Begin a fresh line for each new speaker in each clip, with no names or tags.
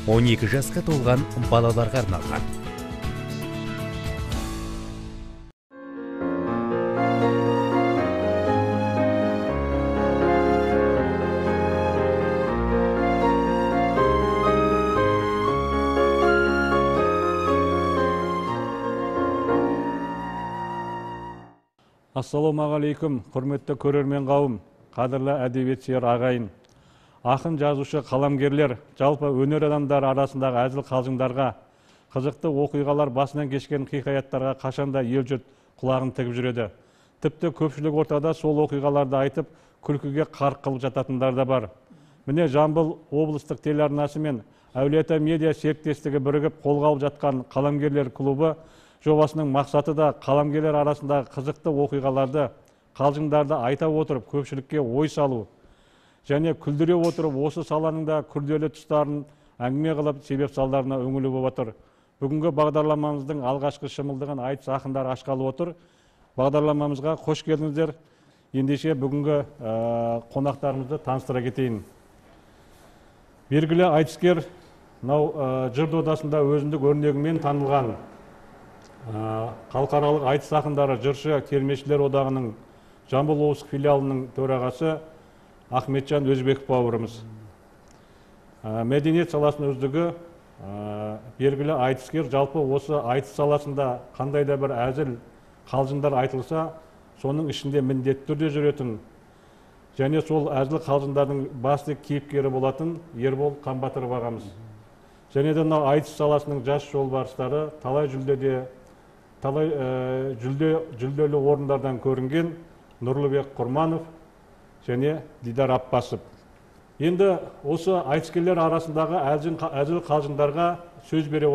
12 жасқа толған балаларға арналған.
Ассалаумағалейкум, құрметті көрермен қауым, қадірлі әдебиет сүйер ағайын. Ақын, жазушы, қаламгерлер, жалпы өнер адамдары арасындағы әзіл қалжыңдарға, қызықты оқиғалар басынан кешкен хикаяттарға қашанда ел жұрт құлағын тігіп жүреді. Тіпті көпшілік ортада сол оқиғаларды айтып, күлкіге қарқ қылып жататындар да бар. Міне, Жамбыл облыстық телеарнасы мен Әулиеата медиа серіктестігі бірігіп қолға алып жатқан қаламгерлер клубы жобасының мақсаты да қаламгерлер арасындағы қызықты оқиғаларды, қалжыңдарды айта отырып, көпшілікке ой салу және күлдіре отырып, осы саланың да күрделі тұстарын әңгіме қылып, себеп салдарына үңілу болып отыр. Бүгінгі бағдарламамыздың алғашқы шымылдығын айтыс ақындары ашқалы отыр. Бағдарламамызға қош келдіңіздер. Ендеше бүгінгі қонақтарымызды таныстыра кетейін. Белгілі айтыскер, мынау жыр додасында өзіндік өрнегімен танылған халықаралық айтыс ақындары жыршы термешілер одағының Жамбыл облыстық филиалының төрағасы Ахметжан Өзбеков бауырымыз. Мәдениет саласының үздігі, белгілі айтыскер, жалпы осы айтыс саласында қандай да бір әзіл қалжыңдар айтылса, соның ішінде міндетті түрде жүретін және сол әзіл қалжыңдардың басты кейіпкері болатын Ербол Қанбатыров ағамыз. Және де мынау айтыс саласының жас жолбарыстары талай жүлдеде, талай жүлделі орындардан көрінген Нұрлыбек Құрманов және Дидар Аппасов. Енді осы айтыскерлер арасындағы әзіл қалжыңдарға сөз бере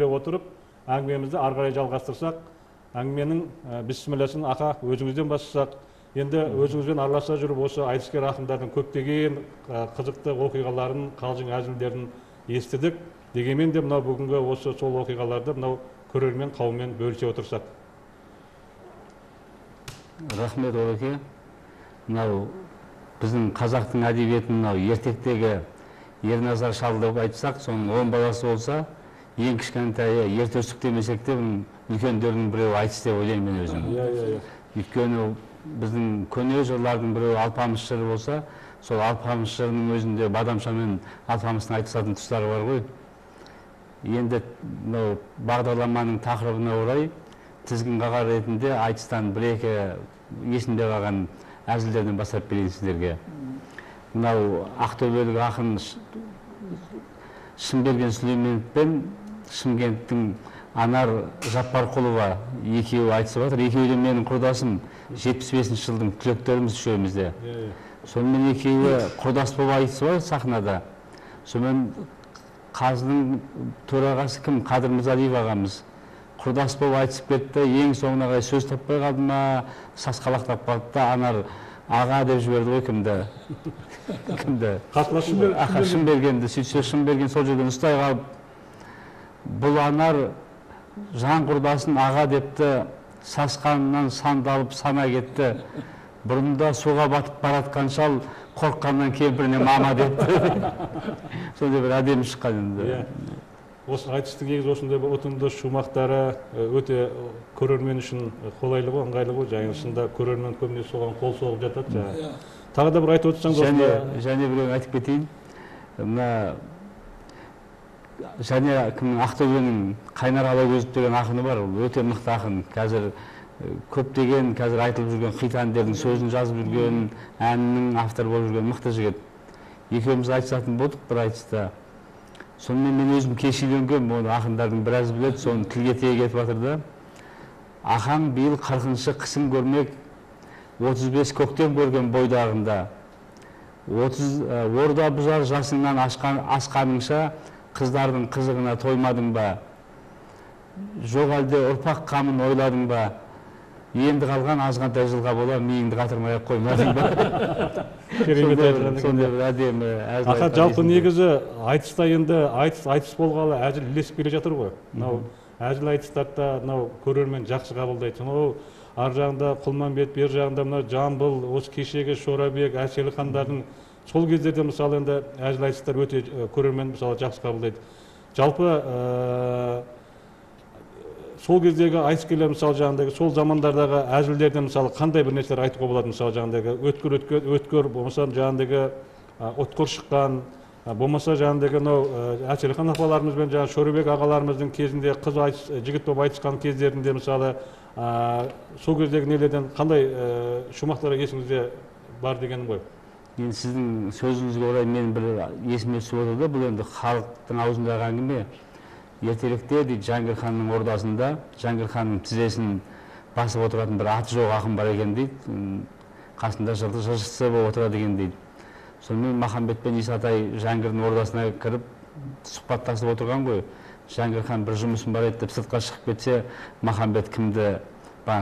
отырып, әңгімемізді ары қарай жалғастырсақ, әңгіменің бісмілласын ақа өзіңізден бастасақ, енді өзіңізбен араласа жүріп осы айтыскер ақындардың көптеген қызықты оқиғаларын, қалжың әзілдерін естідік. Дегенмен де мынау бүгінгі осы сол оқиғаларды мынау көрермен қауыммен бөлісе отырсақ.
Рахмет, Ореке. Мынау біздің қазақтың әдебиетінің мынау ертектегі Ерназар шал деп айтсақ, соның 10 баласы болса, ең кішкентайы Ертөстік демесек те, үлкендердің біреуі айтыс деп ойлаймын мен өзім. Өйткені біздің көне жырлардың біреуі Алпамыс жыры болса, сол Алпамыс жырының өзінде Бадамша мен Алпамыстың айтысатын тұстары бар ғой. Енді мынау бағдарламаның тақырыбына орай тізгін қағар ретінде айтыстан бір-екі есімде қалған әзілдерден бастап берейін сіздерге. Мынау ақтөбелік ақын Шымберген Сүлейменов пен Шымкенттің Анар Жаппарқұлова екеуі айтысып жатыр. Екеуі де менің құрдасым, 75 жылдың түлектеріміз үшеуміз де. Сонымен екеуі құрдас болып айтысып жатыр сахнада. Сонымен қазының төрағасы кім? Қадыр Мырзалиев ағамыз. Құрдас болып айтысып кетті, ең соңына қарай сөз таппай қалды ма, сасқалақтап қалды да, Анар аға деп жіберді ғой кімді? Кімді? Ақа, Шымбергенді. Сөйтсе Шымберген сол жерден ұстай қалып, бұл Анар жан құрдасын аға депті, сасқанынан сандалып сана кетті. Бұрында суға батып баратқан шал қорыққаннан кемпіріне мама депті. Сондай бір әдемі шыққан енді.
Осы айтыстың негізі осындай бір ұтымды шумақтары өте көрермен үшін қолайлы ғой, ыңғайлы ғой. Жаңағы шында көрермен көбіне соған қол соғып жатады жаңағы. Тағы да бір айтып отырсаңыз осында.
Және біреуін айтып кетейін. Мына және кімнің Ақтөбенің Қайнар Алагөзов деген ақыны бар, ол өте мықты ақын. Қазір көптеген қазір айтылып жүрген хит әндердің сөзін жазып жүрген, әннің авторы болып жүрген мықты жігіт. Екеуміз айтысатын болдық бір айтыста. Сонымен мен өзім кеш үйленгенмін, оны ақындардың біразы біледі, соны тілге тиек етіп жатыр да. Ахаң биыл 40-шы қысын көрмек, 35 көктем көрген бойдағында. 30 орда бұзар жасыңнан асқаныңша қыздардың қызығына тоймадың ба? Жоқ әлде ұрпақ қамын ойладың ба? Енді қалған азғантай жылға бола миыңды қатырмай ақ қоймадың ба?
Керемет айтылған екен.
Сондай бір әдемі әзіл.
Аха, жалпы негізі айтыста енді айтыс болғалы әзіл ілесіп келе жатыр ғой. Мынау әзіл айтыстарды да мынау көрермен жақсы қабылдайды. Мынау ар жағында Құлманбет, бер жағында мынау Жамбыл, осы кешегі Шорабек, Әселхандардың Сол кездерде мысалы енді әзіл айтыстар өте көрермен мысалы жақсы қабылдайды. Жалпы сол кездегі айтыскерлер мысалы жаңағыдай сол замандардағы әзілдерден мысалы қандай бір нәрселер айтуға болады, мысалы жаңағыдай өткір болмаса жаңағыдай ұтқыр шыққан, болмаса жаңағыдай мынау Әселхан апаларымыз бен жаңағы Шорабек ағаларымыздың кезінде қыз айтыс, жігіт болып айтысқан кездерінде мысалы сол кездегі нелерден қандай шумақтар есіңізде бар дегенім ғой.
Енді сіздің сөзіңізге орай мен бір есіме түсіп отыр да, бұл енді халықтың аузындағы әңгіме. Ертеректе дейді Жәңгір ханның ордасында Жәңгір ханның тізесін басып отыратын бір аты жоқ ақын бар екен дейді, қасында жыршысы болып отырады екен дейді. Сонымен Махамбет пен Исатай Жәңгірдің ордасына кіріп сұхбаттасып отырған ғой. Жәңгір хан бір жұмысым бар еді деп сыртқа шығып кетсе, Махамбет кімді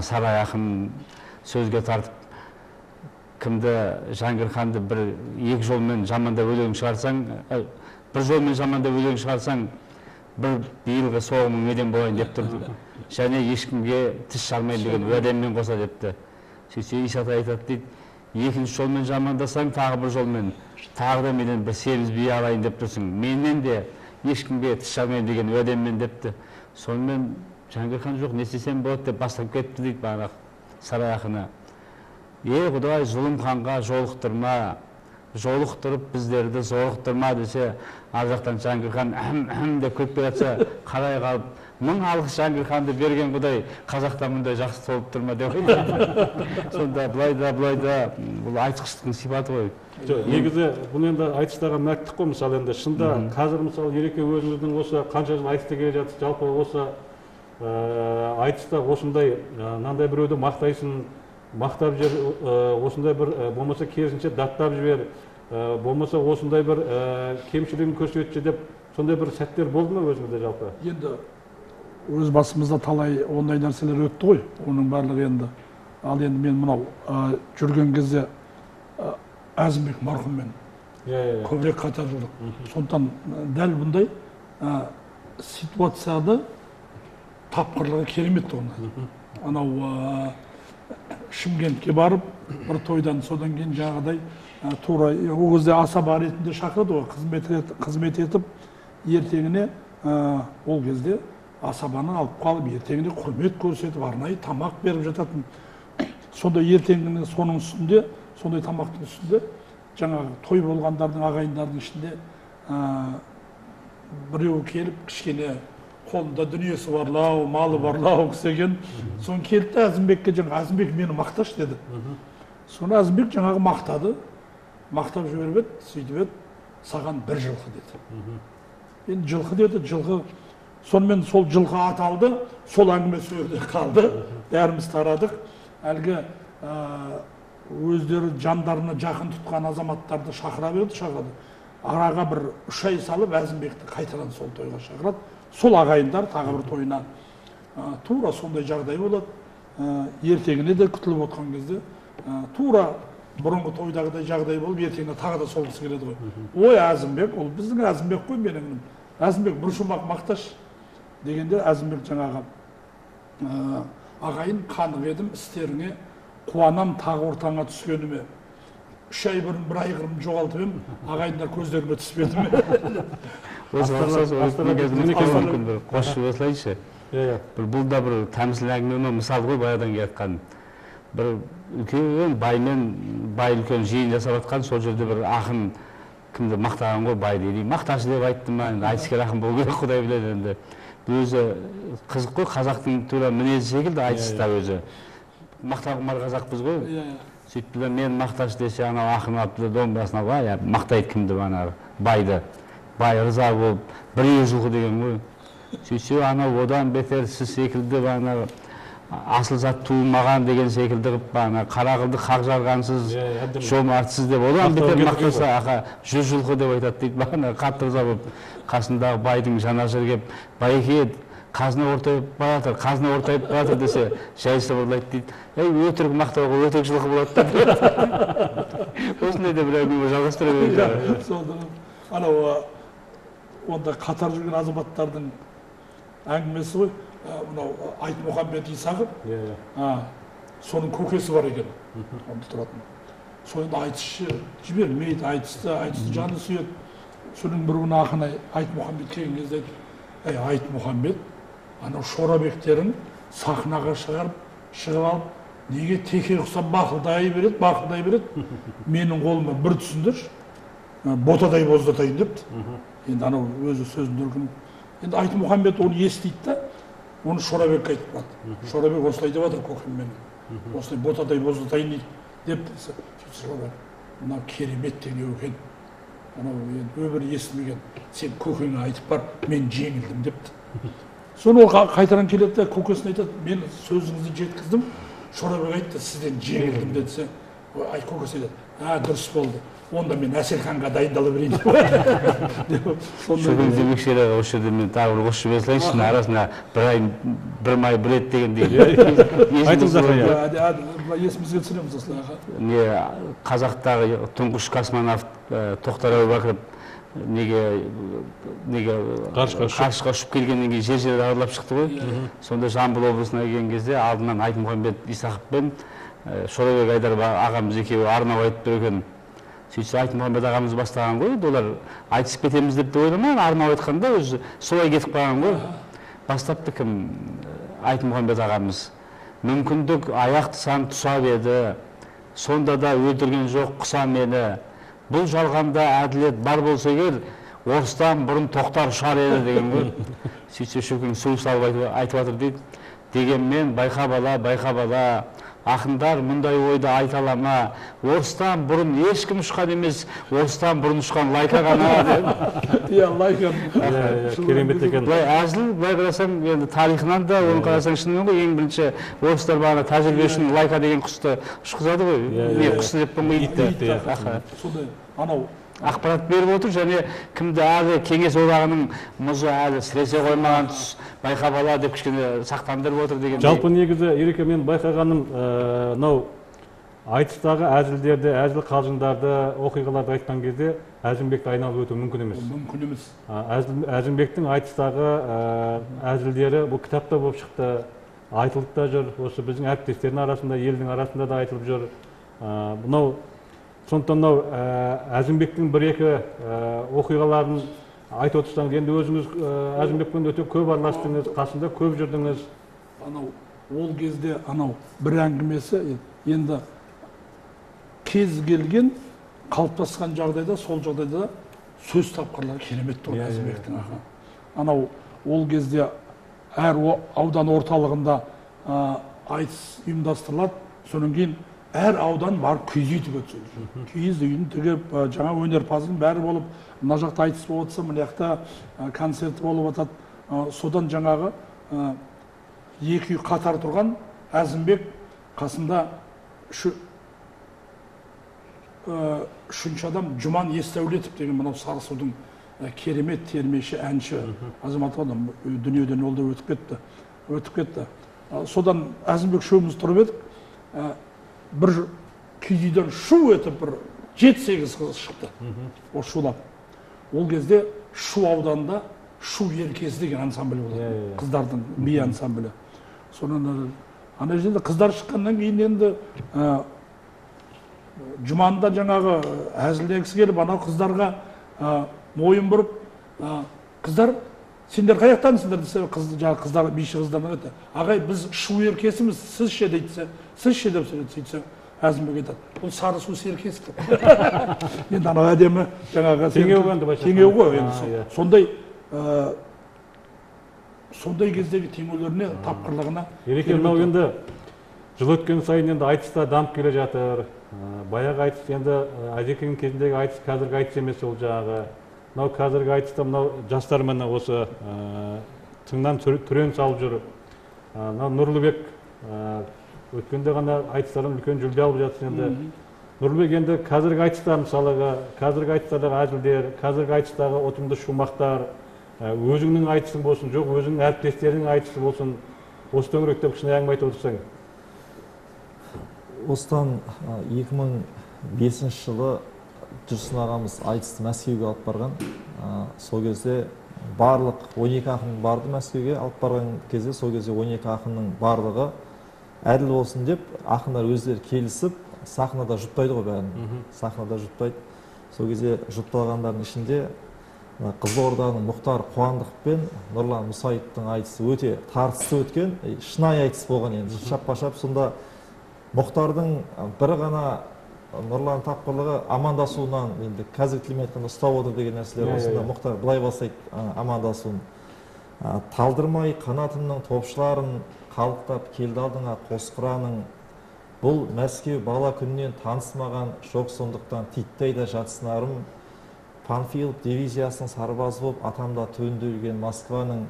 сарай ақын сөзге тартып, кімді Жәңгір ханды бір екі жолмен жамандап өлең шығарсаң, бір жолмен жамандап өлең шығарсаң, бір биылғы соғымың неден болайын деп тұр. Және ешкімге тіс жармайын деген уәдеммен қоса депті. Сөйтсе Исатай айтады дейді, екінші жолмен жамандасаң, тағы бір жолмен, тағы да менен бір семіз бие алайын деп тұрсың, менен де ешкімге тіс жармайын деген уәдеммен депті. Сонымен Жәңгір хан жоқ, не істесем болады деп бастап кетті дейді бағанағы сарай ақыны. Е, Құдай, зұлым ханға жолықтырма, жолықтырып біздерді зорықтырма десе, ар жақтан Жәңгір хан әм деп күліп келе жатса, қарай қалып, мың алғыс Жәңгір ханды берген Құдай, қазақта мұндай жақсы толып тұр ма деп айтады. Сонда былай да былай да бұл айтқыштықтың сипаты ғой.
Негізі бұл енді айтыстағы мәрттік қой, мысалы енді шында қазір мысалы Ереке өзіңіздің осы қанша жыл айтыста келе жатсыз, жалпы осы айтыста осындай мынандай біреуді мақтайсың, мақтап жібер, осындай бір болмаса керісінше даттап жібер, болмаса осындай бір кемшілігін көрсетші деп сондай бір сәттер болды ма өзіңізде жалпы?
Енді өз басымызда талай ондай нәрселер өтті ғой, оның барлығы енді. Ал енді мен мынау жүрген кезде Әзімбек марқұммен көбірек қатар жүрдік. Сондықтан дәл бұндай ситуацияда тапқырлығы керемет оны. Анау Шымкентке барып, бір тойдан, содан кейін жаңағыдай тура, ол кезде асаба ретінде шақырады ғой, қызмет етіп, ертеңіне ол кезде асабаны алып қалып, ертеңіне құрмет көрсетіп, арнайы тамақ беріп жататын. Сонда ертеңіне соның үстінде, сондай тамақтың үстінде, жаңағы той болғандардың, ағайындардың ішінде біреуі келіп, кішкене қолында дүниесі барлау, малы барлау кісі екен. Соны келді де Әзімбекке, жаңа Әзімбек мені мақташы деді. Соны Әзімбек жаңағы мақтады, мақтап жіберіп еді, сөйтіп еді, саған бір жылқы деді. Енді жылқы деді, жылқы. Сонымен сол жылқы аталды, сол әңгіме сол жерде қалды, бәріміз тарадық. Әлгі өздері жандарына жақын тұтқан азаматтарды шақыра берді, шақырады. Араға бір 3 ай салып Әзімбекті қайтадан сол тойға шақырады. Сол ағайындар тағы бір тойына тура сондай жағдай болады. Ертеңіне де күтіліп отқан кезде тура бұрынғы тойдағыдай жағдай болып, ертеңіне тағы да сол кісі келеді ғой. Ой, Әзімбек, ол біздің Әзімбек қой менің інім. Әзімбек бір шумақ мақташ дегенде Әзімбек жаңағы ағайын қанық едім істеріңе, қуанам тағы ортаңа түскеніме. 3 ай бұрын бір айғырым жоғалтып едім, ағайындар көздеріме түспеді ме?
Қосып осылайыншы. Бұл да бір тәмсіл әңгіме мысал ғой баяғыдан келе жатқан. Бір үлкен баймен бай үлкен жиын жасап жатқан, сол жерде бір ақын кімді мақтаған ғой, бай дейді. Мақташы деп айтты ма, енді айтыскер ақын болу керек, Құдай біледі енді. Бұл өзі қызық қой, қазақтың тура мінезі секілді айтыста өзі. Мақтанғұмар қазақпыз ғой. Сөйтті де мен мақташы десе, анау ақын алыпты домбырасын алып, мақтайды кімді ана байды. Бай ырза болып, бір ел жылқы деген ғой. Сөйтсе анау одан бетер сіз секілді ана асыл зат туылмаған деген секілді қылып, ана қара қылды қақ жарғансыз, жомартсыз деп одан бетер мақтаса, ақа 100 жылқы деп айтады дейді. Бағана қатты ырза болып, қасындағы байдың жанашыры келіп, байеке, қазына ортайып баратыр, қазына ортайып баратыр десе, жай сыбырлайды дейді. Ей, өтірік мақтауға өтірік жылқы болады да. Осындай да бір әңгіме жалғастыра берейік.
Анау онда қатар жүрген азаматтардың әңгімесі ғой, мынау Айтмұхамбет Исақов, соның көкесі бар екен, онда тұратын. Сол енді айтысшы жібермейді, айтысты жаны сүйеді. Соның бір күні ақын Айтмұхамбет келген кезде айтты, әй, Айтмұхамбет, анау Шорабектерін сахнаға шығып алып, неге теке ұқсап бақылдай береді, бақылдай береді, менің қолыма бір түсіндірші, ботадай боздатайын депті. Енді анау өзі сөзін дүркін. Енді Айтмұхамбет оны естиді да, оны Шорабекке айтып қалады. Шорабек осылай деп жатыр көкем менің, осылай ботадай боздатайын дейді деп. Шорабек, мынау керемет теңеу екен, анау енді өмірі естімеген, сен көкеңе айтып бар, мен жеңілдім депті. Соны ол қайтадан келеді де көкесіне айтады, мен сөзіңізді жеткіздім, Шорабек айтты, сізден жеңілдім десе, көкесі айтады, а, дұрыс болды, онда мен Әселханға дайындала берейін деп.
Шөкең демекші еді, осы жерде мен тағы бір қосып жібере салайыншы, арасында бір ай, бір май бір ет дегендей.
Айтыңыз, аға.
Есімізге түсіреміз осылай, аға.
Не, қазақтағы тұңғыш космонавт Тоқтар Әубәкіров неге ғарышқа ұшып келгеннен кейін жер жерді аралап шықты ғой. Сонда Жамбыл облысына келген кезде алдынан Айтмұхамбет Исақов пен Шорабек Айдаров ағамыз екеуі арнап айтып тұр екен. Сөйтсе Айтмұхамбет ағамыз бастаған ғой, енді олар айтысып кетеміз деп те ойламаған, арнап айтқанда өзі солай кетіп қалған ғой. Бастапты кім Айтмұхамбет ағамыз. Мүмкіндік аяқты сан тұсап еді, сонда да өлтірген жоқ құса мені. Бұл жалғанда әділет бар болса егер, орыстан бұрын Тоқтар ұшар еді деген ғой. Сөйтсе Шөкең су салып айтып жатыр дейді. Дегенмен байқа бала, байқа бала, ақындар мұндай ойды айта ала ма? Орыстан бұрын ешкім ұшқан емес, орыстан бұрын ұшқан Лайка ғана деп.
Иә, Лайка.
Керемет екен.
Былай әзіл, былай қарасаң, енді тарихынан да, оны қарасаң шынымен ғой, ең бірінші орыстар бағана тәжірибе үшін Лайка деген құсты ұшқызады ғой. Не құсты деп қой, итті.
Сондай анау
ақпарат беріп отыр, және кімді әлі Кеңес одағының мұзы әлі сіресе қоймаған түс, байқа бала деп кішкене сақтандырып отыр деген.
Жалпы негізі Ереке, мен байқағаным, мынау айтыстағы әзілдерді, әзіл қалжыңдарды, оқиғаларды айтқан кезде Әзімбекті айналып өту мүмкін емес.
Мүмкін емес.
Әзімбектің айтыстағы әзілдері бұл кітапта болып шықты, айтылып та жүр, осы біздің әріптестердің арасында, елдің арасында да айтылып жүр. Мынау сондықтан мынау Әзімбектің бір-екі оқиғаларын айтып отырсаңыз, енді өзіңіз Әзімбекпен өте көп араластыңыз, қасында көп жүрдіңіз.
Анау ол кезде анау бір әңгімесі, енді кез келген қалыптасқан жағдайда, сол жағдайда сөз тапқырлары керемет тұғын Әзімбектің. Анау ол кезде әр аудан орталығында айтыс ұйымдастырылады, содан кейін әр аудан барып киіз үй тігеді. Киіз үйін тігіп, жаңа өнерпаздың бәрі болып, мына жақта айтыс болып жатса, мына жақта концерт болып жатады. Содан жаңағы екі үй қатар тұрған Әзімбек қасында үшінші адам Жұман Есдәулетов деген мынау Сарысудың керемет термеші, әнші азамат адам, дүниеден ол да өтіп кетті. Содан Әзімбек үшеуміз тұрып едік, бір киіз үйден шу етіп бір 7-8 қыз шықты. Ол шулап. Ол кезде Шу ауданында Шу еркесі деген ансамбль болады. Қыздардың би ансамблі. Сонан ана жерде қыздар шыққаннан кейін енді Жұманда жаңағы әзілдегісі келіп, анау қыздарға мойын бұрып, қыздар, сендер қаяқтансыңдар десе, жаңағы қыздар, биші қыздарына айтады, ағай, біз Шу еркесіміз, сіз ше дейді, сіз ше деп сөйтсе, Әзімбек айтады, бұл Сарысу серкесі деп. Енді анау әдемі жаңағы теңеу ғой, енді сондай сондай кездегі теңеулеріне, тапқырлығына.
Ереке, мынау енді жыл өткен сайын енді айтыс та дамып келе жатыр. Баяғы айтыс енді Әзекеңнің кезіндегі айтыс қазіргі айтыс емес ол жаңағы. Мынау қазіргі айтыста мынау жастар міне осы тыңнан түрен салып жүр. Мынау Нұрлыбек өткенде ғана айтыстардан үлкен жүлде алып жатыр енді. Нұрлыбек енді қазіргі айтыста мысалға, қазіргі айтыстардағы әзілдер, қазіргі айтыстағы ұтымды шумақтар, өзіңнің айтысың болсын, жоқ өзіңнің әріптестеріңнің айтысы болсын, осы төңіректе кішкене әңгіме айтып отырсаң.
Осыдан 2005 жылы Жүрсін ағамыз айтысты Мәскеуге алып барған. Сол кезде барлық 12 ақын барды Мәскеуге алып барған кезде, сол кезде 12 ақынның барлығы әділ болсын деп ақындар өздері келісіп, Сахнада жұптайды ғой бәрін. Сахнада жұптайды. Сол кезде жұпталғандардың ішінде Қызылорданың Мұхтар Қуандықов пен Нұрлан Мұсаевтың айтысы өте тартысты өткен, шынайы айтыс болған енді, шаппа-шап. Сонда Мұхтардың бір ғана Нұрлан тапқырлығы амандасуынан, енді қазіргі тілмен айтқанда ұстап отыр деген нәрселер ғой. Сонда Мұхтар былай бастайды амандасуын: талдырмай қанатымның топшыларын, қалықтап келді алдыңа қос қыраның, бұл Мәскеу бала күннен танысмаған, жоқ сондықтан титтай да жатсынарым, Панфилов дивизиясының сарбазы болып, атамда түбінде Москваның,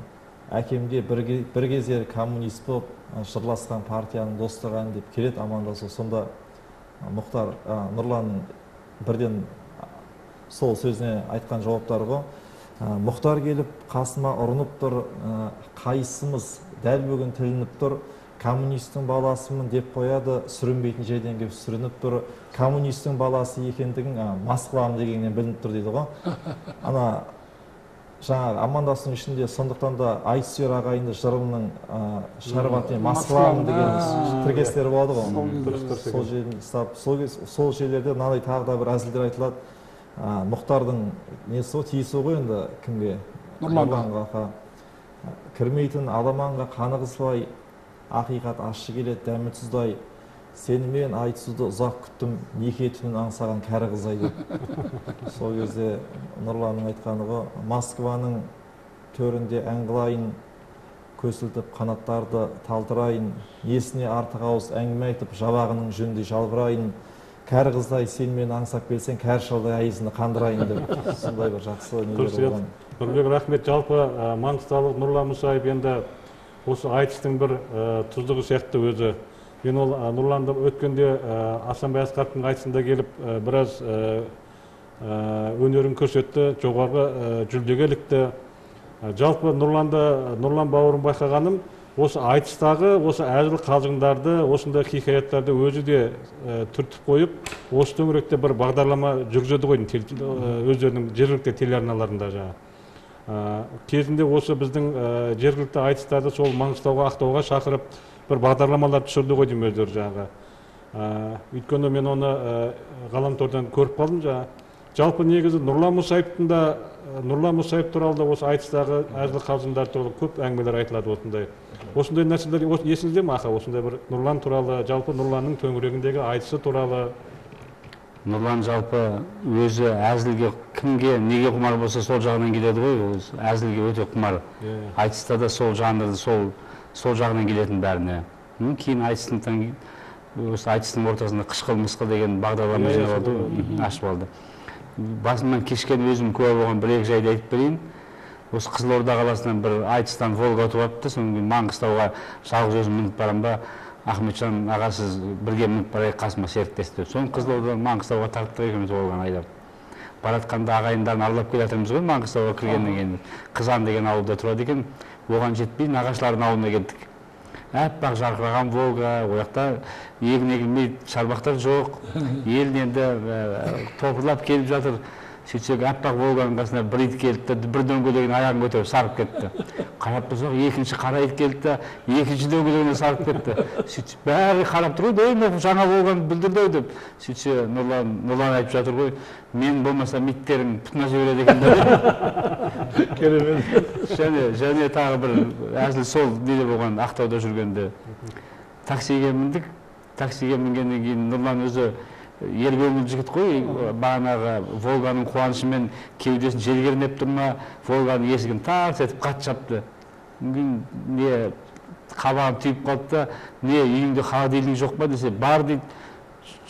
әкемде бір кездері коммунист болып, жырласқан партияның достығы деп келеді амандасу. Сонда Мұхтар Нұрланның бірден сол сөзіне айтқан жауаптары ғой: Мұхтар келіп қасыма ұрынып тұр, қайсымыз дәл бүгін тілініп тұр, коммунистің баласымын деп қояды, сүрінбейтін жерден келіп сүрініп тұр, коммунистің баласы екендігін Москвамын дегеннен білініп тұр дейді ғой. Ана жаңағы амандасудың ішінде сондықтан да айтсүйер ағайынды жырымның шарбатымен Москвамын деген тіркестері болады ғой. Сол жерін ұстап, сол жерлерде мынандай тағы да бір әзілдер айтылады. Мұхтардың несі ғой, тиісі ғой енді кімге? Нұрланға. Кірмейтін аламанға қаны қызбай, ақиқат ащы келеді дәмі тұздай, сенімен айтысуды ұзақ күттім, неке түнін аңсаған кәрі қызай деп. Сол кезде Нұрланның айтқаны ғой: Москваның төрінде ән қылайын, көсілтіп қанаттарды талтырайын, несіне артық ауыз әңгіме айтып, жабағының жүндей жалбырайын, кәрі қыздай сенімен аңсап келсең, кәрі шалдай айызыңды қандырайын деп. Сондай бір жақсы нелер болған.
Нұрбек, рахмет. Жалпы маңғыстаулық Нұрлан Мұсаев енді осы айтыстың бір тұздығы сияқты өзі. Мен ол Нұрланды өткенде Асанбай Асқаровтың айтысында келіп біраз өнерін көрсетті, жоғарғы жүлдеге ілікті. Жалпы Нұрлан бауырым байқағаным, осы айтыстағы осы әзіл қалжыңдарды, осындай хикаяттарды өзі де түртіп қойып, осы төңіректе бір бағдарлама жүргізеді ғой өздерінің жергілікті телеарналарында жаңа. Кезінде осы біздің жергілікті айтыстарды сол Маңғыстауға, Ақтауға шақырып бір бағдарламалар түсірді ғой деймін өздері жаңағы. Өйткені мен оны ғаламтордан көріп қалдым жаңа. Жалпы негізі Нұрлан Мұсаевтың да, Нұрлан Мұсаев туралы да осы айтыстағы әзіл қалжыңдар туралы көп әңгімелер айтылады осындай. Осындай нәрселер есіңізде ме, ақа? Осындай бір Нұрлан туралы, жалпы Нұрланның төңірегіндегі айтысы туралы.
Нұрлан жалпы өзі әзілге кімге неге құмар болса сол жағынан келеді ғой, әзілге өте құмар. Айтыста да сол жанрды сол жағынан келетін бәріне. Кейін айтыстың осы айтыстың ортасында қышқыл мысқыл деген бағдарлама жинап алды, ашып алды. Басымнан кешкен өзім куә болған бір екі жайды айтып берейін. Осы Қызылорда қаласынан бір айтыстан Волга ұтып алыпты, содан кейін Маңғыстауға жалғыз өзім мініп барам ба, Ахметжан аға сіз бірге мініп барайық, қасыма серіктес деп. Соны Қызылордадан Маңғыстауға тарттық екеуміз Волганы айдап. Баратқанда ағайындарын аралап келе жатырмыз ғой Маңғыстауға кіргеннен кейін. Қызан деген ауылда тұрады екен, оған жетпей нағашылардың ауылына келдік. Әппақ жарқыраған Волга, ол жақта егін егілмей шарбақтар жоқ, ел енді топырлап келіп жатыр. Сөйтсек әппақ Волганың қасына бір ит келді, бір дөңгелегін аяғын көтеріп сарып кетті. Қарап тұрсақ, екінші қара ит келді, екінші дөңгелегіне сарып кетті. Сөйтсе, бәрі қарап тұр ғой, ей, жаңа Волганы бүлдірді деп. Сөйтсе, Нұрлан айтып жатыр ғой, мен болмаса иттерің пұтына жібереді екен деп.
Керемет.
Және тағы бір әзіл сол неде болған, Ақтауда жүргенде. Таксиге міндік, таксиге мінгеннен кейін Нұрлан өзі ер көңіл жігіт қой, бағанағы Волганың қуанышымен кеудесін жерге кернеп тұр ма, Волганың есігін тарс етіп қатты жапты. Не қабағын түйіп қалды да, не үйіңде холодильник жоқ па десе, бар дейді,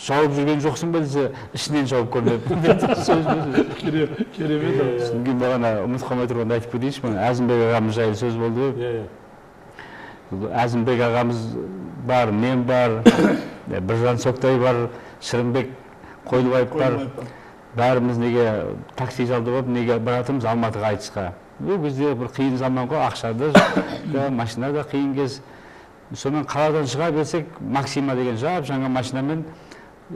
жауып жүрген жоқсың ба десе, ішінен жауып көрмеппін деді.
Керемет.
Содан кейін бағана ұмытып қалмай тұрғанда айтып кетейінші, мына Әзімбек ағамыз жайлы сөз болды ғой. Әзімбек ағамыз бар, мен бар, Біржан Соктай бар, Шырынбек Қойлыбаев бар. Бәріміз неге такси жалдап алып, неге баратырмыз Алматыға айтысқа. Ол кезде бір қиын заман ғой, ақша да, машина да қиын кез. Сонан қаладан шыға берсек, Максима деген жап жаңа машинамен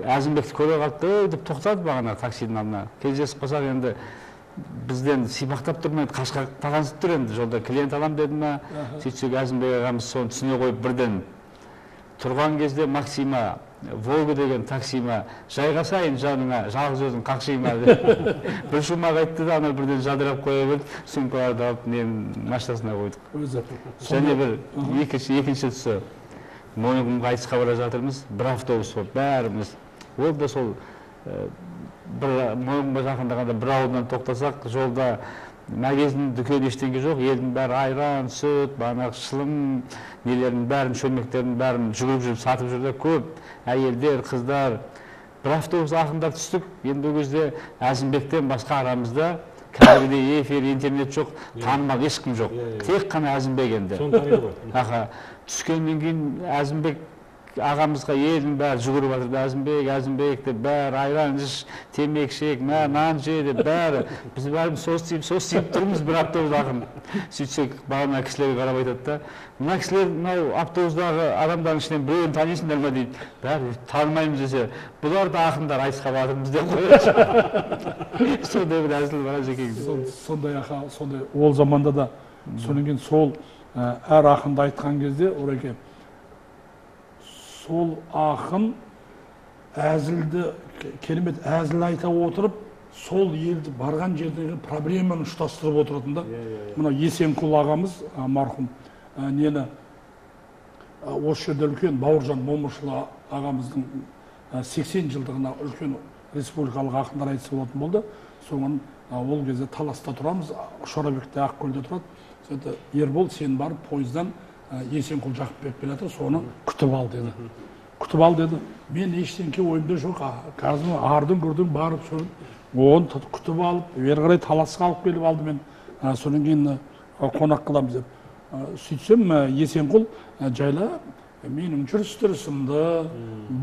Әзімбекті көре қалды деп тоқтады бағана таксидің алдына. Кездесіп қалсақ енді бізден сипақтап тұрмайды, қашқақтағансып тұр енді жолда клиент алам деді ма. Сөйтсек Әзімбек ағамыз соны түсіне қойып бірден тұрған кезде Максима Волга деген такси ма, жайғасайын жаныңа, жалғыз өзің қақшима деп. Бір шумақ айтты да, ана бірден жадырап қоя берді, сумкаларды алып ненің машинасына қойдық. Және бір екінші тұсы, Мойынқұмға айтысқа бара жатырмыз, бір автобус болып бәріміз. Ол да сол бір Мойынқұмға жақындағанда бір ауылдан тоқтасақ, жолда магазин, дүкен ештеңе жоқ, елдің бәрі айран, сүт, бағанағы шылым, нелердің бәрін, шөлмектердің бәрін жүгіріп жүріп сатып жүр де, көп әйелдер, қыздар. Бір автобус ақындар түстік, енді ол кезде Әзімбектен басқа арамызда кәдімгідей эфир, интернет жоқ, танымал ешкім жоқ. Тек қана Әзімбек енді.
Соны таниды ғой.
Аха, түскеннен кейін Әзімбек ағамызға елдің бәрі жүгіріп жатыр, Әзімбек, Әзімбек деп бәрі айран іш, темекі шек, мә, нан же деп бәрі. Біз бәріміз состиып тұрмыз бір автобус ақын. Сөйтсек, бағана кісілерге қарап айтады да, мына кісілер мынау автобустағы адамдардың ішінен біреуін танисыңдар ма дейді. Бәрі танымаймыз десе, бұлар да ақындар, айтысқа баратырмыз деп қояды. Сондай бір әзіл бар Әзекеңде.
Сондай аха, сондай ол заманда да, содан кейін сол әр ақынды айтқан кезде Ореке, сол ақын әзілді, керемет әзіл айта отырып, сол елді барған жердегі проблеманы ұштастырып отыратын да. Мына Есенқұл ағамыз, марқұм, нені осы жерде үлкен Бауыржан Момышұлы ағамыздың 80 жылдығына үлкен республикалық ақындар айтысы болатын болды. Соған ол кезде Таласта тұрамыз, Шорабек те Ақкөлде тұрады. Сонда Ербол, сен барып пойыздан Есенқұл Жақыпбек келе жатыр, соны күтіп ал деді. Күтіп ал деді. Мен ештеңке ойымда жоқ, қазір ардың көрдің барып соны оны күтіп алып, бері қарай Таласқа алып келіп алды мен, содан кейін қонақ қыламыз деп. Сөйтсем, Есенқұл жайлап менің жүріс-тұрысымды,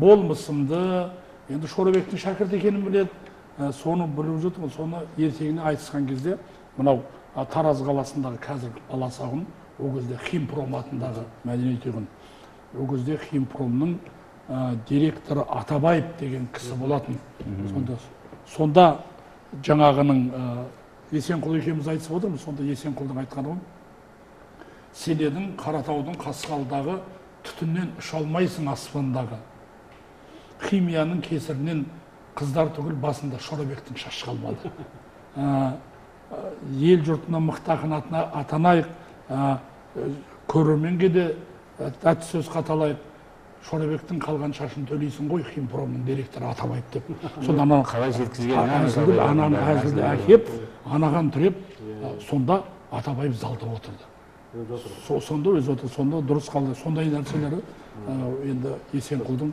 болмысымды, енді Шорабектің шәкірті екенін біледі, соны біліп жүрді. Соны ертеңіне айтысқан кезде мынау Тараз қаласындағы қазіргі Баласағұн, ол кезде Химпром атындағы мәдениет үйі, ол кезде Химпромның директоры Атабаев деген кісі болатын. Сонда жаңағының Есенқұл екеуміз айтысып отырмыз, сонда Есенқұлдың айтқаны ғой, сен едің Қаратаудың қасқалдағы, түтіннен ұша алмайсың аспандағы, химияның кесірінен қыздар түгіл басында Шорабектің шашы қалмады. Ел жұртына мықты ақын атанайық, көрерменге де тәтті сөз қаталайық, Шорабектің қалған шашын төлейсің ғой Химпромның директоры Атабаев деп. Сонда ананы
қалай жеткізген,
ананы әзілді әкеп, анаған тіреп, сонда Атабаев залда отырды. Сонда өзі отырды, сонда дұрыс қалды. Сондай нәрселері енді Есенқұлдың.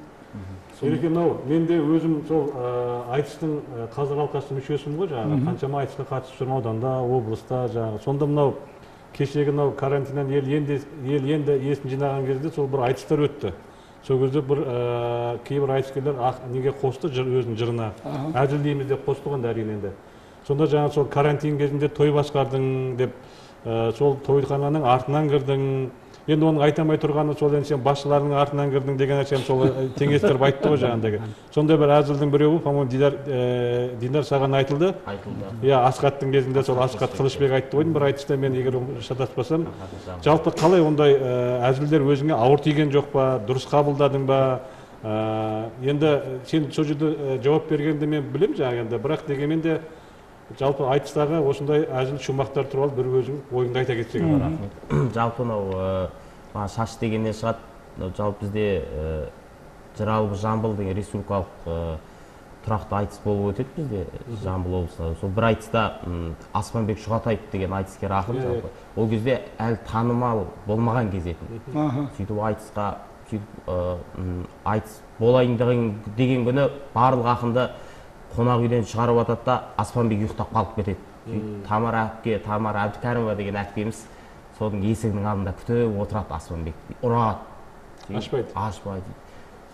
Ереке, мынау мен де өзім сол айтыстың қазақ алқасының мүшесімін ғой, жаңағы қаншама айтысқа қатысып жүрмін ауданда, облыста жаңағы. Сонда мынау кешегі мынау карантиннен ел енді есін жинаған кезде сол бір айтыстар өтті. Сол кезде бір кейбір айтыскерлер неге қосты өзінің жырына, әзілдейміз деп қосты ғой әрине енді. Сонда жаңа сол карантин кезінде той басқардың деп, сол тойхананың артынан кірдің. Енді оның айта алмай тұрғаны сол, енді сен басшыларының артынан кірдің деген нәрсені сол теңестіріп айтты ғой жаңағыдегі. Сондай бір әзілдің біреуі, по-моему, Дидар саған айтылды.
Айтылды.
Иә, Асхаттың кезінде сол Асхат Қылышбек айтты ғой, бір айтыста, мен егер шатаспасам. Жалпы қалай ондай әзілдер өзіңе ауыр тиген жоқ па, дұрыс қабылдадың ба? Енді сен сол жерде жауап бергенді мен білемін жаңағы енді, бірақ дегенмен де жалпы айтыстағы осындай әзіл шумақтар туралы бір өзің ойыңды айта кетсең.
Рахмет. Жалпы мынау шаш дегеннен шығады. Жалпы бізде Жыралып Жамбыл деген республикалық тұрақты айтыс болып өтеді бізде Жамбыл облысында. Сол бір айтыста Аспанбек Шұғатаев деген айтыскер ақын, жалпы ол кезде әлі танымал болмаған кез еді. Сөйтіп айтысқа, сөйтіп айтыс болайын деген күні барлық ақынды қонақ үйден шығарып атады да, Аспанбек ұйықтап қалып кетеді. Тамара әпке, Тамара Әбдікәрімова деген әпкеміз соның есігінің алдында күтіп отырады Аспанбек. Ұрады.
Ашпайды.
Ашпайды.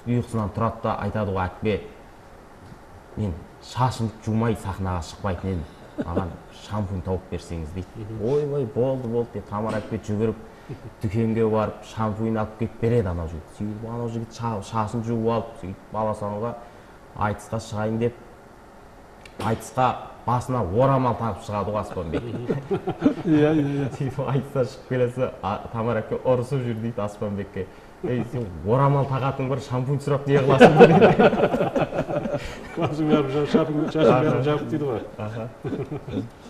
Ұйқысынан тұрады да айтады ғой, әпке, мен шашымды жумай сахнаға шықпайтын едім. Маған шампунь тауып берсеңіз дейді. Ойбай, болды, болды деп Тамара әпке жүгіріп дүкенге барып шампунь алып келіп береді анау жігіт. Сөйтіп анау жігіт шашын жуып алып, сөйтіп Баласағұнға айтысқа шығайын деп, айтысқа басына орамал тағып шығады ғой Аспанбек.
Иә, иә, иә.
Сөйтіп айтысқа шығып келесі, Тамара әпке ұрысып жүр дейді Аспанбекке. Ей, сен орамал тағатын бар, шампунь сұрап не қыласың деп.
Басың бәрі шашың бәрі жабық дейді ғой.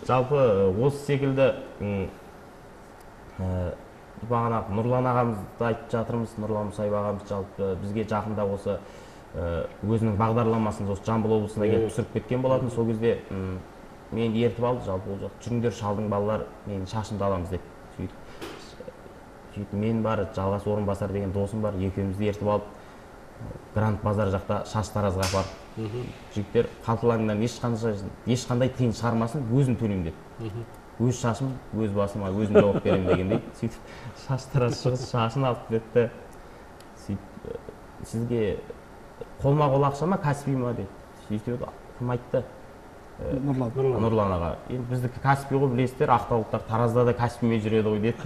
Жалпы осы секілді бағана Нұрлан ағамызды айтып жатырмыз. Нұрлан Мұсаев ағамыз жалпы бізге жақында осы өзінің бағдарламасын осы Жамбыл облысына келіп түсіріп кеткен болатын. Сол кезде мені ертіп алды, жалпы ол жақ жүріңдер шалдың балалар, менің шашымды аламыз деп. Сөйтіп мен бар, Жалғас Орынбасар деген досым бар, екеумізді ертіп алып Гранд Базар жақта шаш таразға апарып, жігіттер қалталарыңнан ешқандай тиын шығармасын, өзім төлеймін деді. Өз шашым, өз басыма өзім жауап беремін дегендей. Сөйтіп шаш тараз шығып шашын алып кетті. Сөйтіп сізге қолма-қол ақша ма, кәсіби ма деді. Сөйтіп кім айтты? Нұрлан аға. Енді біздікі кәсіби ғой, білесіздер, ақтаулықтар Таразда да кәсібімен жүреді ғой деді.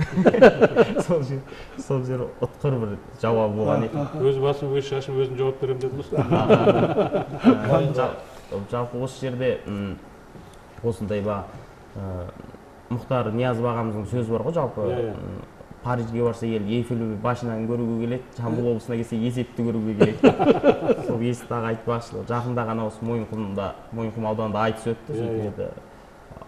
Сол жер ұтқыр бір жауап болған еді.
Өз басым, өз шашым, өзім жауап беремін дедіңіз.
Жалпы осы жерде осындай Мұхтар Ниязов ағамыздың сөзі бар ғой, жалпы Парижге барса ел Эйфель башняны көруге келеді, Жамбыл облысына келсе Есетті көруге келеді. Сол Есет аға айтпақшы, жақында ғана осы Мойынқұм ауданында айтыс өтті. Сөйтіп еді,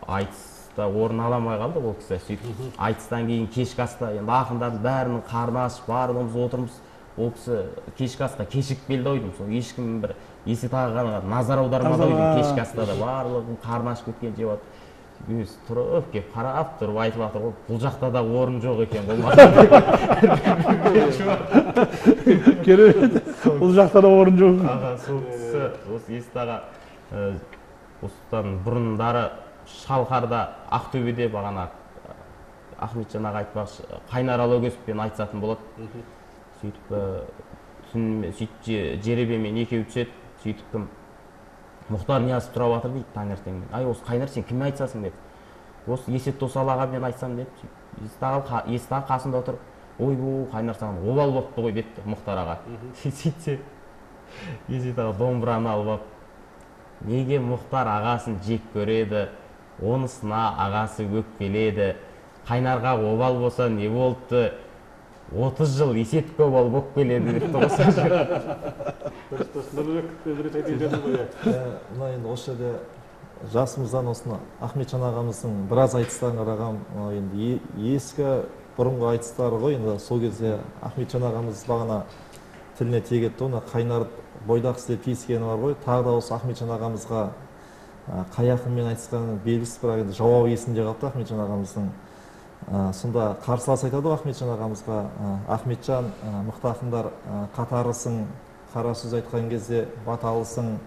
айтыста орын ала алмай қалды ол кісі. Сөйтіп айтыстан кейін кешкі аста, енді ақындардың бәрінің қарны ашып, барлығымыз отырмыз. Ол кісі кешкі асқа кешігіп келді ау деймін. Сол ешкім бір Есет ағаға назар аудармады ау деймін. Кешкі аста да барлығының қарны ашып кеткен жеп жатыр. Өз тұрып кеп қарап тұрып айтып жатыр ғой, бұл жақта да орын жоқ екен болмаса.
Керемет, бұл жақта да орын жоқ.
Аға, сол кісі, осы Есет аға, осыдан бұрындары Шалқарда, Ақтөбеде бағана Ахметжан аға айтпақшы, Қайнар Алагөзовпен айтысатын болады. Сөйтіп сөйтіп жеребемен екеуі түседі. Сөйтіп кім Мұхтар Ниязов тұрап жатыр дейді таңертеңмен. Ай, осы Қайнар, сен кіммен айтысасың деп. Осы Есет Досалы ағамен айтсам деп. Есет аға қасында отырып, ойбу, Қайнар саған обал болыпты ғой депті Мұхтар аға. Сөйтсе, Есет аға домбыраны алып алып, неге Мұхтар ағасын жек көреді, онысына ағасы өкпеледі, Қайнарға обал болса не болыпты, 30 жыл Есетке обал болып келеді депті осы жер.
Мына енді осы жерде жасымыздан осыны Ахметжан ағамыздың біраз айтыстарын қарағам, енді ескі бұрынғы айтыстары ғой, енді сол кезде Ахметжан ағамыз бағана тіліне тиіп кетті, оны Қайнар бойдақ деп тиіскені бар ғой. Тағы да осы Ахметжан ағамызға қай ақынмен айтысқаны белгісіз, бірақ енді жауабы есінде қалыпты Ахметжан ағамыздың. Сонда қарсылас айтады ғой Ахметжан ағамызға, Ахметжан, мықты ақындар қатарысың, қара сөз айтқан кезде баталысың,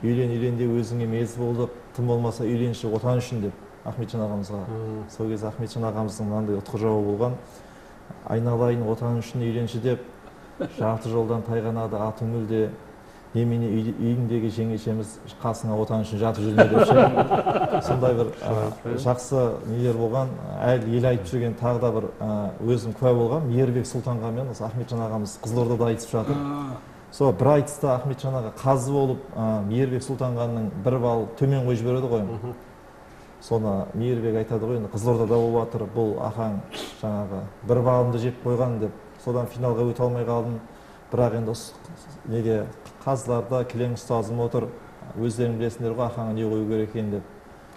үйлен үйлен деп өзіңе мезі болдық, тым болмаса үйленші отан үшін деп Ахметжан ағамызға. Сол кезде Ахметжан ағамыздың мынандай ұтқыр жауабы болған: айналайын отан үшін үйленші деп, жарты жолдан тайғанады атың мүлде, немене үйіңдегі жеңешеміз қасыңа отан үшін жатып жүрме деп ше. Сондай бір жақсы нелер болған, әлі ел айтып жүрген тағы да бір өзім куә болған Мейірбек Сұлтанғамен осы Ахметжан ағамыз Қызылордада айтысып жатыр. Сол бір айтыста Ахметжан аға қазы болып Мейірбек Сұлтанғанның бір балл төмен қойып жібереді ғой. Соны Мейірбек айтады ғой, енді Қызылордада болып жатыр, бұл ахаң жаңағы бір балымды жеп қойған деп, содан финалға өте алмай қалдым. Бірақ енді неде қазыларда кілең ұстазым отыр, өздерің білесіңдер ғой ахаңа не қою керек екен деп.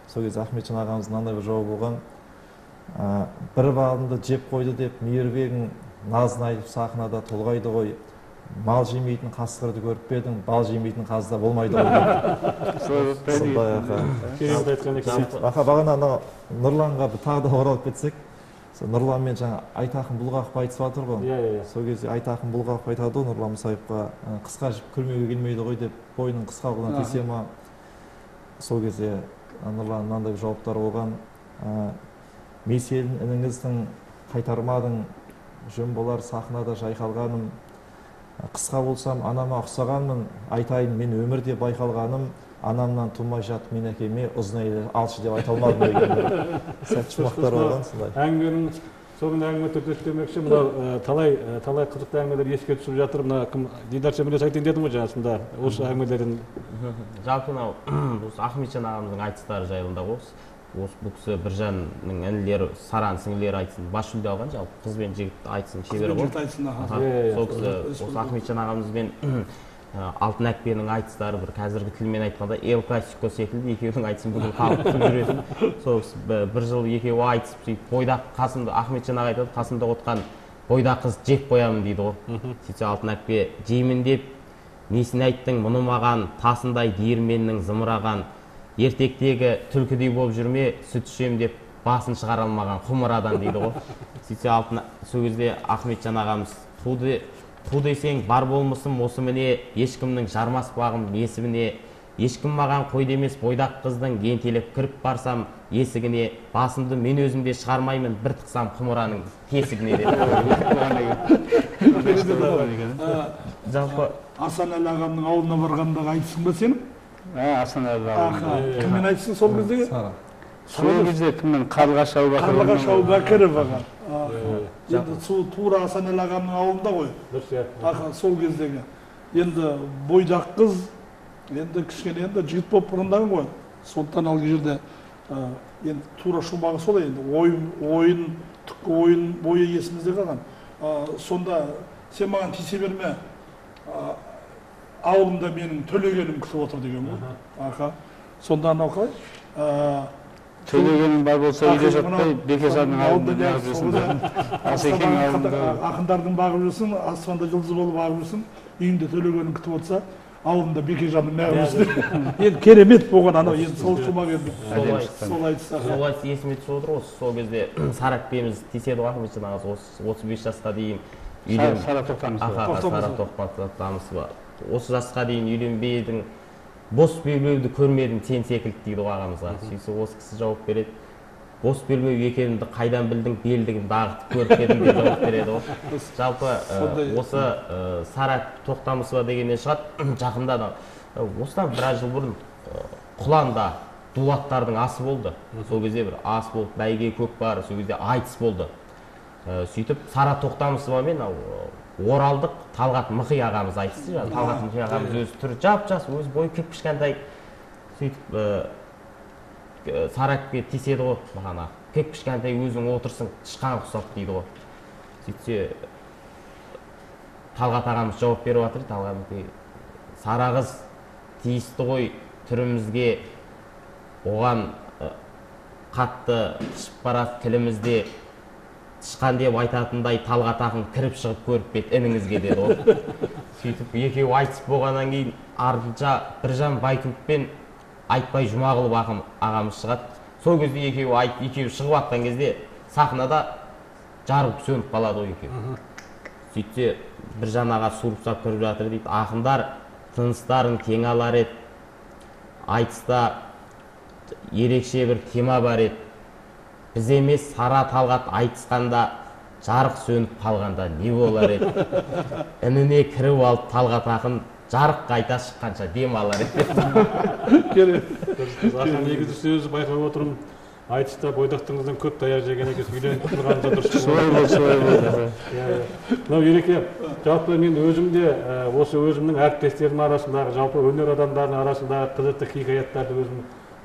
Сол кезде Ахметжан ағамыздың мынандай бір жауабы болған: бір балымды жеп қойды деп Мейірбегің назын айтып сахнада толғайды ғой, мал жемейтін қасқырды көріп пе едің, бал жемейтін қазда болмайды ғой деп. Сондай ақа.
Керемет айтқан екен.
Ақа, бағана анау Нұрланға тағы да оралып кетсек, Нұрланмен жаңа Айтақын Бұлғақов айтысып жатыр ғой. Сол кезде Айтақын Бұлғақов айтады ғой Нұрлан Мұсаевқа, қысқа жіп күрмеуге келмейді ғой деп, бойының қысқалығына тисе ма. Сол кезде Нұрлан мынандай жауаптар болған: меселін ініңіздің қайтармадың, жөн болар сахнада жайқалғаным, қысқа болсам анама ұқсағанмын, айтайын мен өмірде байқалғаным, анамнан тумай жатып мен әкеме ұзын әйел алшы деп айта алмадым деген сәт шумақтар болған. Сондай
әңгіменің соңында әңгіме төртештемекші, мынау талай қызықты әңгімелер еске түсіп жатыр. Мына кім Дидар, сен бірнәрсе айтайын дедің ғой жаңасында осы әңгімелерден.
Жалпы мынау осы Ахметжан ағамыздың айтыстары жайында ғой. Осы бұл кісі Біржанның інілері, Саран сіңлілері айтсын, бас жүлде алған жалпы қыз бен жігіт айтсын шебері ғой. Сол кісі осы Ахметжан ағамызбен Алтын әкпенің айтыстары бір қазіргі тілмен айтқанда Эл Классико секілді екеуінің айтысын бүкіл халық күтіп жүретін. Сол бір жыл екеуі айтысып сөйтіп бойдақ қасымда Ахметжан аға айтады, қасымда отқан бойдақ қыз жеп қоямын дейді ғой. Сөйтсе Алтын әкпе жеймін деп несін айттың мұны маған, тасындай диірменнің зымыраған, ертектегі түлкідей болып жүрме, сүт ішем деп басын шығара алмаған құмырадан дейді ғой. Сөйтсе Алтын сол кезде Ахметжан ағамыз қу десең бар болмысым осы міне, ешкімнің жармас бағым есіміне, ешкім маған қой демес бойдақ қыздың ентелеп кіріп барсам есігіне, басымды мен өзім де шығармаймын, бір тықсам құмыраның тесігіне деді. Жалпы
Асанәлі ағамның ауылына барғандағы айтысың ба сенің?
Асанәлі ағам.
Кіммен айтысың сол кездегі?
Сол кезде кіммен? Қарлығаш Әубәкірова.
Қарлығаш Әубәкірова. Енді тура Асанәлі ағамның ауылында ғой. Дұрыс, сол кездегі. Енді бойдақ қыз, енді кішкене енді жігіт болып бұрындаған ғой. Сондықтан алғы жерде енді тура шумағы солай енді ойын, түпкі ойын бойы есімізде қалған. Сонда сен маған тисе берме, ауылымда менің төлегенім күтіп отыр деген ғой. Сонда анау қалай?
Төлегенің бар болса үйде жатпай, Бекежанның ауылында неғып жүрсің? Асекең ауылында
ақындардың бағып жүрсің, аспанда жұлдыз болып ағып жүрсің, үйіңде төлегенің күтіп отырса, ауылында Бекежанның неғып жүрсің. Енді керемет болған анау, енді сол шумақ енді. Сол айтса.
Сол айтса есіме түсіп отыр осы. Сол кезде Сара әпкеміз тиіседі ғой, Ахметжан ағасы, осы 35 жасқа дейін үйлен.
Сара Тоқтамысова.
Сара Тоқтамысова. Осы жасқа дейін үйленбедің, бос белбеуді көрмедім сен секілді дейді ғой ағамызға. Сөйтсе осы кісі жауап береді, бос белбеу екенімді қайдан білдің, белдігімді ағытып көріп едім деп жауап береді ғой. Жалпы осы Сара Тоқтамысова дегеннен шығады. Жақында да осыдан біраз жыл бұрын Құланда дулаттардың асы болды. Сол кезде бір ас болып, бәйге көкпар, сол кезде айтыс болды. Сөйтіп Сара Тоқтамысова мен оралдық Талғат Мықи ағамыз айтысты. Талғат Мықи ағамыз өзі түрі жап-жас, өз бойы кіп-кішкентай. Сөйтіп Сара әпке тиіседі ғой маған, кіп-кішкентай өзің отырсың, тышқан ұқсап дейді ғой. Сөйтсе Талғат ағамыз жауап беріп жатыр. Талғат Мықи, Сара қыз тиісті ғой түрімізге, оған қатты қышып барады тілімізде, тышқан деп айтатындай Талғат ақын кіріп шығып көріп бет ініңізге деді ғой. Сөйтіп екеуі айтысып болғаннан кейін артынша Біржан Байтуовпен Айтбай Жұмағұлов ақын ағамыз шығады. Сол кезде екеуі шығып атқан кезде сахнада жарық сөніп қалады ғой екеуі. Сөйтсе Біржан аға суырып сап кіріп жатыр дейді, ақындар тыныстарын кең алар еді, айтыста ерекше бір тема бар еді, біз емес Сара Талғат айтысқанда жарық сөніп қалғанда не болар еді, ініне кіріп алып Талғат ақын жарық қайта шыққанша дем алар еді.
Ақын негізі сөзі байқап отырмын, айтыста бойдақтығыңыздан көп таяқ жеген екенсіз, үйленіп тұрғаныңызда дұрыс.
Солай болды, солай болды.
Мынау Ереке, жалпы мен өзім де осы өзімнің әріптестерім арасындағы, жалпы өнер адамдарының арасындағы қызықты хикаяттарды өзім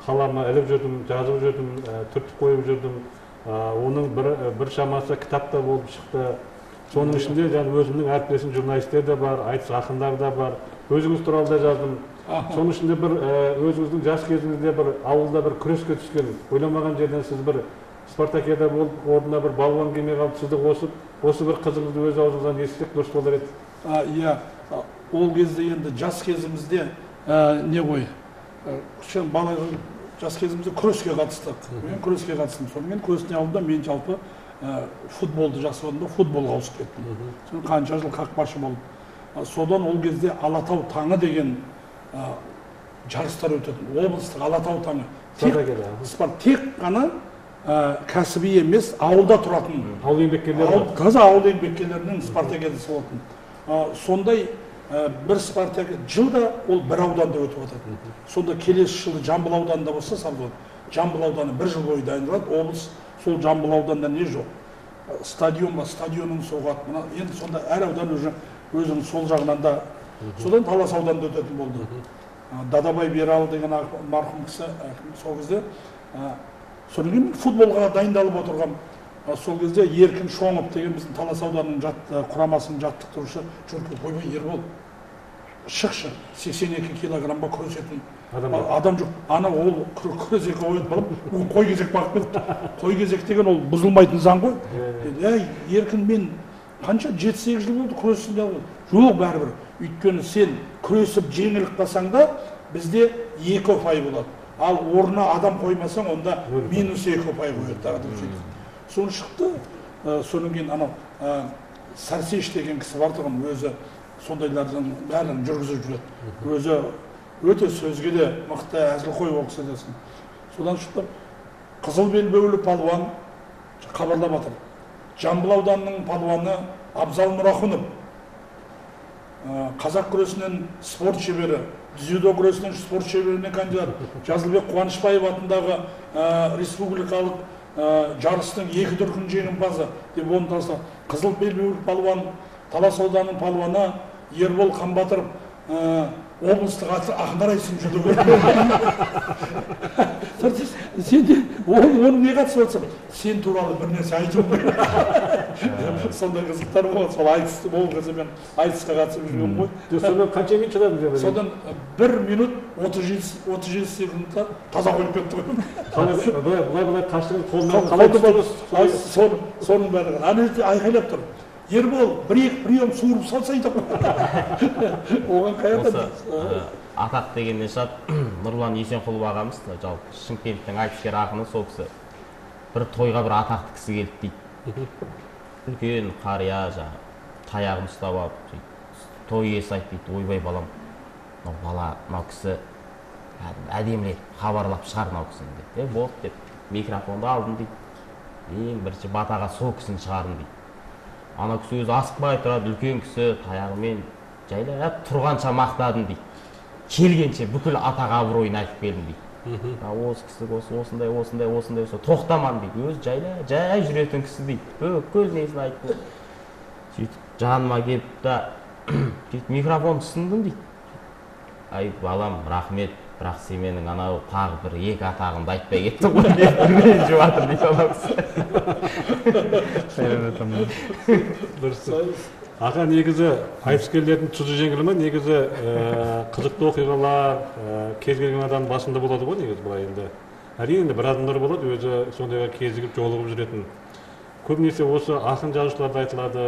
қалама іліп жүрдім, жазып жүрдім, түртіп қойып жүрдім. Оның бір шамасы кітапта болып шықты. Соның ішінде өзімнің әріптесім журналистер де бар, айтыс ақындары да бар. Өзіңіз туралы да жаздым. Соның ішінде бір өзіңіздің жас кезіңізде бір ауылда бір күреске түскен, ойламаған жерден сіз бір спартакиада болып, орнына бір балуан келмей қалып, сізді қосып, осы бір қызыңызды өз аузыңыздан естісек дұрыс болар еді.
Иә, ол кезде енді жас кезімізде не ғой, бала жас кезімізде күреске қатыстық. Мен күреске қатыстым. Сонымен күрестен алдында мен жалпы футболды жақсы көрдім, футболға ауысып кеттім. Содан қанша жыл қақпашы болып. Содан ол кезде Алатау таңы деген жарыстар өтетін. Облыстық Алатау таңы. Тек қана кәсіби емес, ауылда тұратын.
Ауыл еңбеккерлері.
Таза ауыл еңбеккерлерінің спартакиадасы болатын. Сондай бір спартакиада жылда ол бір ауданда өтіп отыратын. Сонда келесі жылы Жамбыл ауданында болса, Жамбыл ауданы бір жыл бойы дайындалады, облыс сол Жамбыл ауданында не жоқ. Стадион ба, стадионын соғады. Мына енді сонда әр аудан уже өзінің сол жағынан да, содан Талас ауданында өтетін болды. Дадабай Бералы деген марқұм кісі сол кезде Содан кейін футболға дайындалып отырғам. Сол кезде Еркін Шоңов деген біздің Талас ауданының құрамасының жаттықтырушы жүріп, ойбай, Ербол, шықшы, 82 килограммға күресетін адам жоқ. Ана ол күресеке қояды балам, ол қой кезек бағып кетті. Қой кезек деген ол бұзылмайтын заң ғой. Деді, әй, Еркін, мен қанша 7-8 жыл болды күресін деп. Жоқ, бәрібір. Өйткені сен күресіп жеңіліп қалсаң да бізде 2 ұпай болады. Ал орнына адам қоймасаң, онда минус 2 ұпай қояды тағы деп сөйтіп. Соны шықты, содан кейін анау Сәрсеш деген кісі бар тұғын, өзі сондайлардың бәрін жүргізіп жүреді. Өзі өте сөзге де мықты, әзілқой ол кісі десін. Содан шықты, қызыл белбеулі палуан хабарлап жатыр. Жамбыл ауданының палуаны Абзал Мұрахунов, қазақ күресінен спорт шебері, дзюдо күресінен спорт шеберіне кандидат, Жазылбек Қуанышбаев атындағы республикалық жарыстың 2 дүркін жеңімпазы деп оны тастады. Қызыл белбеулі палуан, Талас ауданының палуаны Ербол Қанбатыров облыстық ақындар айтысын жүлдегері. Сен де оның не қатысы болса, сен туралы бір нәрсе айтып қой. Сондай қызықтар болған. Сол айтыс ол кезде мен айтысқа қатысып жүргенмін ғой.
Содан қанша минут шыдадың?
Содан 1 минут 37 секундта таза қойып кетті ғой.
Былай былай қаштың, қолынан қалай
түстіңіз? Соның барлығын. Ана жерде айқайлап тұр. Ербол, бір-екі прием суырып салсай деп. Оған қаяқтан?
Атақ дегеннен шығады, Нұрлан Есенқұлов ағамыз, жалпы Шымкенттің айтыскер ақыны, сол кісі бір тойға бір атақты кісі келді дейді. Үлкен қария жаңағы таяғын ұстап алып, той иесі айтты дейді, ойбай балам, мынау бала, мынау кісі әдемілеп хабарлап шығар мынау кісіні деп. Болды деп микрофонды алдым дейді. Ең бірінші батаға сол кісіні шығардым дейді. Ана кісі өзі асықпай тұрады, үлкен кісі таяғымен жайлап тұрғанша мақтадым дейді. Келгенше бүкіл атақ абыройын айтып келдім дейді. Осы кісі осындай, осындай, осындай, тоқтамадым дейді. Өзі жайлап, жай жүретін кісі дейді. Бүкіл несін айтты. Сөйтіп жаныма келіп та, сөйтіп микрофон ұсындым дейді. Ай, балам, рахмет, бірақ сен менің анау тағы бір екі атағымды айтпай кеттің ғой деп ренжіп жатыр дейді анау кісі.
Дұрыс. Аға, негізі айтыскерлердің тұзы жеңіл ме? Негізі қызықты оқиғалар кез келген адам басында болады ғой негізі былай енді. Әрине енді бір адамдар болады, өзі сондайға кезігіп жолығып жүретін. Көбінесе осы ақын жазушыларда айтылады,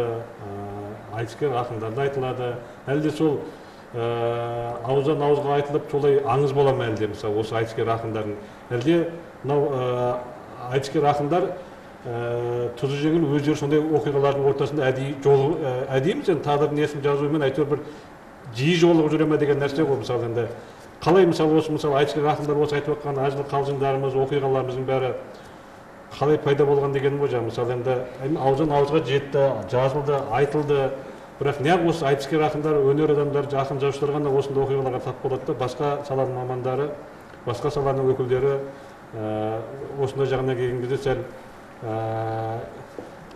айтыскер ақындарда айтылады. Әлде сол ауыздан ауызға айтылып солай аңыз бола ма әлде, мысалы осы айтыскер ақындардың? Әлде мынау айтыскер ақындар тұзы жеңіл өздері сондай оқиғалардың ортасында әдейі жолы, әдейі емес енді тағдырдың несін жазуымен әйтеуір бір жиі жолығып жүре ме деген нәрсе ғой. Мысалы енді қалай мысалы осы мысалы айтыскер ақындар осы айтып жатқан әзіл қалжыңдарымыз, оқиғаларымыздың бәрі қалай пайда болған деген ғой жаңа. Мысалы енді ауыздан ауызға жетті, жазылды, айтылды, бірақ неғып осы айтыскер ақындар, өнер адамдары, ақын жазушылар ғана осындай оқиғаларға тап болады да, басқа саланың мамандары, басқа саланың өкілдері осындай жағына келген кезде сәл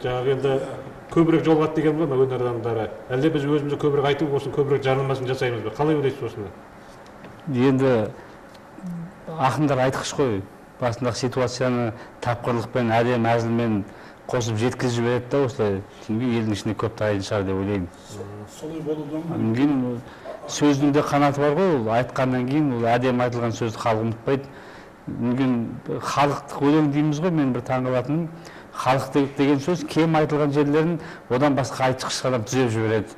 жаңағы енді көбірек жолығады деген ғой өнер адамдары. Әлде біз өзімізді көбірек айтып, осыны көбірек жарнамасын жасаймыз ба? Қалай ойлайсыз осыны?
Енді ақындар айтқыш қой, басындағы ситуацияны тапқырлықпен, әдемі әзілмен қосып жеткізіп жібереді да, осылай елдің ішінде көп тарайтын шығар деп ойлаймын.
Солай болуы да мүмкін.
Кейін сөздің де қанаты бар ғой, ол айтқаннан кейін ол әдемі айтылған сөзді халық ұмытпайды. Мүмкін халықтық өлең дейміз ғой, мен бір таңғалатыным, халықтық деген сөз кем айтылған жерлерін одан басқа айтқыш адам түзеп жібереді.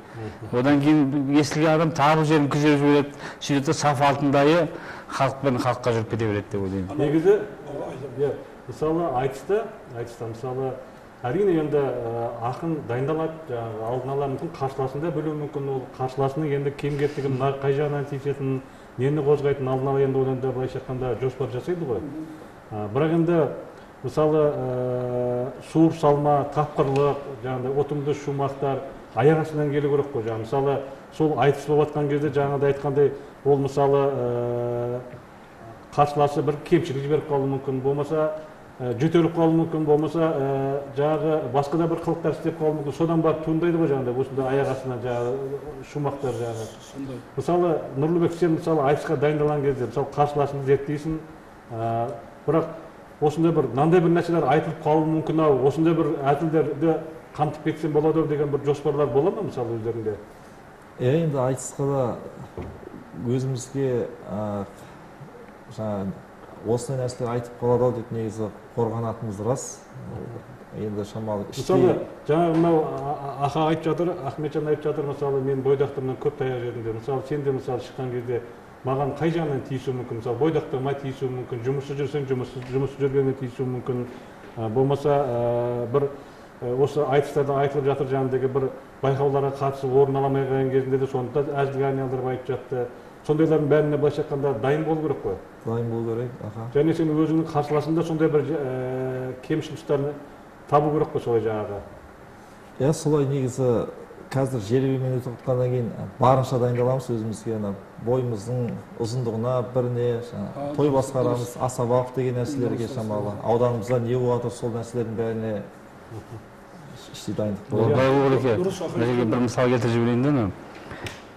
Одан кейін естілген адам тағы бір жерін күзеп жібереді. Сөйтіп саф алтындайы халықпен халыққа жүріп кете береді деп ойлаймын.
Негізі, мысалы айтыста, мысалы әрине енді ақын дайындалады, жаңағы алдын ала мүмкін қарсыласын да білуі мүмкін, ол қарсыласының енді кем-кетігін, қай жағынан тиісетінін, нені қозғайтынын алдын ала енді одан да былайша айтқанда жоспар жасайды ғой. Бірақ енді мысалы суырып салма, тапқырлық, жаңағыдай ұтымды шумақтар аяқ астынан келу керек қой. Жаңағы мысалы сол айтыс болып жатқан кезде жаңағыдай айтқандай ол мысалы қарсыласы бір кемшілік жіберіп қалуы мүмкін, болмаса жөтеліп қалуы мүмкін, болмаса жаңағы басқа да бір қылықтар істеп қалуы мүмкін. Содан барып туындайды ғой жаңағыдай осындай аяқ астынан жаңағы шумақтар жаңағы. Мысалы Нұрлыбек, сен мысалы айтысқа дайындалған кезде мысалы қарсыласыңды зерттейсің, бірақ Осындай бір мынандай бір нәрселер айтылып қалуы мүмкін ау, осындай бір әзілдерді қамтып кетсем болады ау деген бір жоспарлар бола ма мысалы өздерінде?
Енді айтысқа да өзімізге жаңа осындай нәрселер айтып қалады ау деп негізі қорғанатынымыз рас. Енді шамалы
мысалы жаңағы мынау аха айтып жатыр, Ахметжан айтып жатыр, мысалы мен бойдақтығымнан көп таяқ жедім деп. Мысалы сен де мысалы шыққан кезде маған қай жағынан тиісуі мүмкін? Мысалы бойдақтығыма тиісуі мүмкін, жұмыссыз жүрсең жұмыссыз жүргенге тиісуі мүмкін, болмаса бір осы айтыстарда айтылып жатыр жаңағыдегі бір байқауларға қатысып орын ала алмай қалған кезінде де соны да әзілге айналдырып айтып жатты. Сондайлардың бәріне былайша айтқанда дайын болу керек қой.
Дайын болу керек, аха.
Және сен өзіңнің қарсыласыңда сондай бір кемшін тұстарын табу керек қой солай жаңағы.
Иә, солай негізі қазір жеребемен өтіп жатқаннан кейін барынша дайындаламыз өзімізге, ана бойымыздың ұзындығына біріне, жаңа той басқарамыз, асабалық деген нәрселерге шамалы, ауданымызда не болып жатыр сол нәрселердің бәріне іштей дайындық болады.
Былай болу керек. Мына жерге бір мысал келтіріп жіберейін де, ана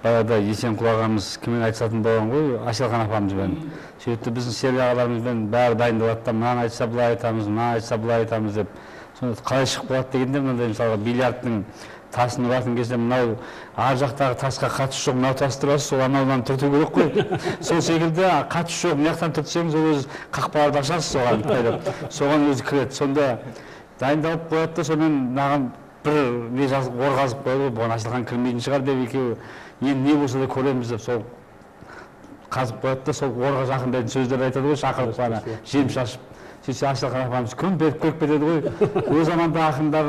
баяғыда Есенқұл ағамыз кіммен айтысатын болған ғой, Әселхан апамызбен. Сөйтіп біздің серік ағаларымызбен бәрі дайындалады да, мынаны айтса былай айтамыз, мынаны айтса былай айтамыз деп. Сонда қалай шығып қалады дегенде, мынандай мысалға бильярдтың тасын ұратын кезде мынау ар жақтағы тасқа қатысы жоқ, мынау тасты ұрасыз, сол анаудан түрту керек қой. Сол секілді қатысы жоқ, мына жақтан түртсеңіз, ол өзі қақпаларды ашасыз соған, соған өзі кіреді. Сонда дайындалып қояды да, сонымен мынаған бір не жазып, ор қазып қояды ғой, бұған Әселхан кірмейтін шығар деп екеуі енді не болса да көреміз деп сол қазып қояды да, сол орға жақындайтын сөздерді айтады ғой, шақырып ана жем шашып. Сөйтсе Әселхан апамыз күн беріп көріп кетеді ғой. О заманда ақындар,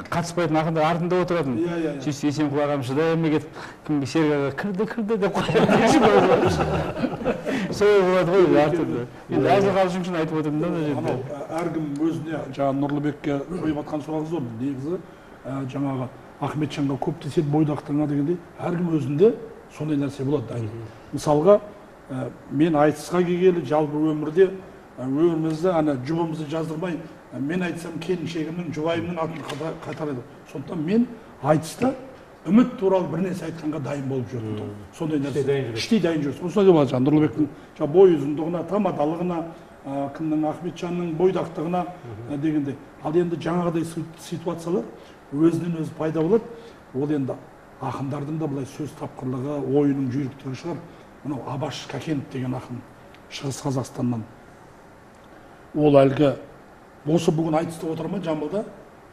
қатыспайтын ақындар артында отыратын. Сөйтсе Есенқұл ағам шыдай алмай кетіп, кімге Серік аға кірді, кірді деп қояды. Солай болады ғой артында. Енді әзіл қалжың үшін айтып отырмын да мына жерде.
Әркім өзіне жаңа Нұрлыбекке қойып жатқан сұрағы зор. Негізі жаңағы Ахметжанға көп тиіседі бойдақтығына дегендей, әркім өзінде сондай нәрсе болады дайындық. Мысалға мен айтысқа келгелі жалпы өмірде өмірімізді ана жұбымызды жаздырмай, мен айтсам келіншегімнің, жұбайымның атын қайтарады. Сондықтан мен айтыста үміт туралы бір нәрсе айтқанға дайын болып жүрдім. Сондай нәрсе. Іштей дайын жүрсің. Осындай болады жаңа Нұрлыбектің бой ұзындығына, тамадалығына, кімнің Ахметжанның бойдақтығына дегендей. Ал енді жаңағыдай ситуациялар өзінен өзі пайда болады. Ол енді ақындардың да былай сөз тапқырлығы, ойының жүйріктігі шығар. Мынау Абаш Кәкенов деген ақын Шығыс Қазақстаннан. Ол әлгі осы бүгін айтыста отыр ма Жамбылда,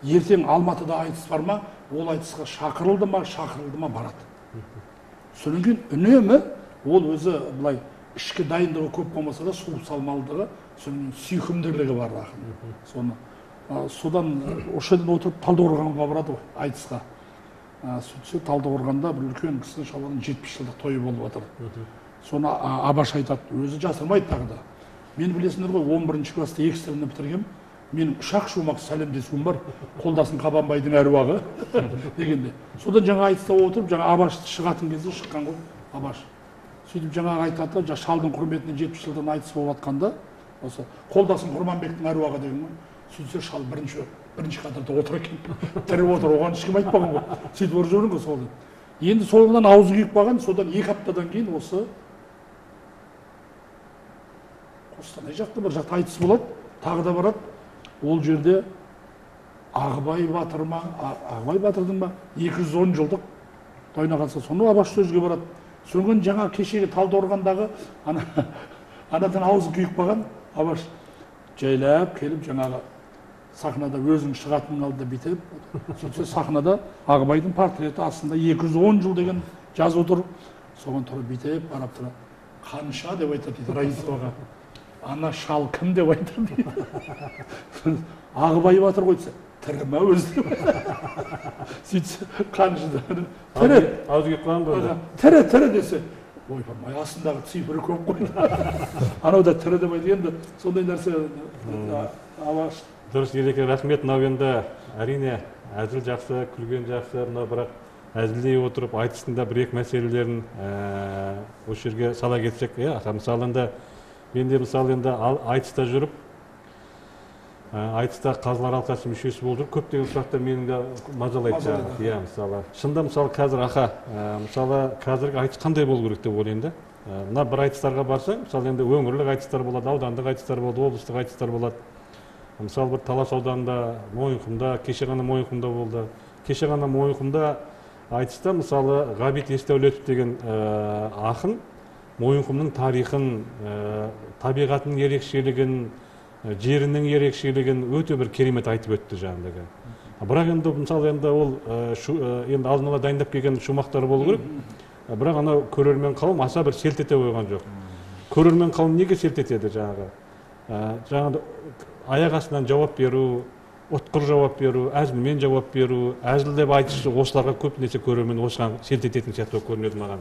ертең Алматыда айтыс бар ма, ол айтысқа шақырылды ма, шақырылды ма барады. Содан кейін үнемі ол өзі былай ішкі дайындығы көп болмаса да суып салмалдығы, содан кейін сүйкімділігі бар ақын. Соны содан осы жерден отырып Талдықорғанға барады ғой айтысқа. Сөйтсе Талдықорғанда бір үлкен кісінің шамамен 70 жылдық тойы болып жатыр. Соны Абаш айтады, өзі жасырмайды тағы да. Мен білесіңдер ғой, 11 класста экстренді бітіргем, менің үш-ақ шумақ сәлемдесуім бар, қолдасын Қабанбайдың әруағы дегенде. Содан жаңа айтыста отырып, жаңа Абаш шығатын кезде шыққан ғой Абаш. Сөйтіп жаңағы айтады, жаңа шалдың құрметіне 70 жылдан айтыс болып жатқанда, осы қолдасын Құрманбектің әруағы деген ғой. Сөйтсе шал бірінші қатарда отыр екен. Тірі отыр, оған ешкім айтпаған ғой. Сөйтіп ұрып жіберген ғой сол. Енді содан аузы күйіп қалған, содан 2 аптадан кейін осы Қостанай жақта бір жақта айтыс болады, тағы да барады. Ол жерде Ағыбай батыр ма, Ағыбай батырдың ба 210 жылдық тойына қатысады. Соны Абаш сөзге барады. Содан жаңа кешегі Талдықорғандағы анадан аузы күйіп қалған Абаш жайлап келіп жаңағы сахнада өзің шығатынның алдында бүйтіп, сөйтсе сахнада Ағыбайдың портреті астында 210 жыл деген жазып отыр. Соған тұрып бүйтіп қарап тұрады. Қанша деп айтады дейді Раисоваға. Ана шал кім деп айтады дейді. Ағыбай батыр ғой десе, тірі ма өзі деп. Сөйтсе қанша тірі.
Аузы күйіп қалған ғой.
Тірі, тірі десе, ойпырмай, астындағы цифры көп қой. Анау да тірі деп айтты. Енді сондай нәрсе Абаш.
Дұрыс, Ереке, рахмет. Мынау енді әрине әзіл жақсы, күлген жақсы, мынау бірақ әзілдей отырып айтыстың да бір екі мәселелерін осы жерге сала кетсек, иә, мысалы енді мен де мысалы енді айтыста жүріп, айтыста қазылар алқасы мүшесі болып жүріп, көптеген сұрақтар менің де мазалайды. Иә, мысалы. Шынында мысалы қазір аха, мысалы қазіргі айтыс қандай болу керек деп ойлаймын да. Мына бір айтыстарға барсаң, мысалы енді өңірлік айтыстар болады, аудандық айтыстар болады, облыстық айтыстар болады. Мысалы, бір Талас ауданында, Мойынқұмда, кеше ғана Мойынқұмда болды. Кеше ғана Мойынқұмда айтыста, мысалы, Ғабит Есдәулетов деген ақын Мойынқұмның тарихын, табиғатының ерекшелігін, жерінің ерекшелігін өте бір керемет айтып өтті жаңағыдай. Бірақ енді, мысалы, енді ол енді алдын ала дайындап келген шумақтары болу керек. Бірақ анау көрермен қауым аса бір селт ете қойған жоқ. Көрермен қауым неге селт етеді жаңағы? Жаңағы аяқ астынан жауап беру, ұтқыр жауап беру, әзілмен жауап беру, әзілдеп айтысы, осыларға көбінесе көрермен осыған селт ететін сияқты көрінеді маған.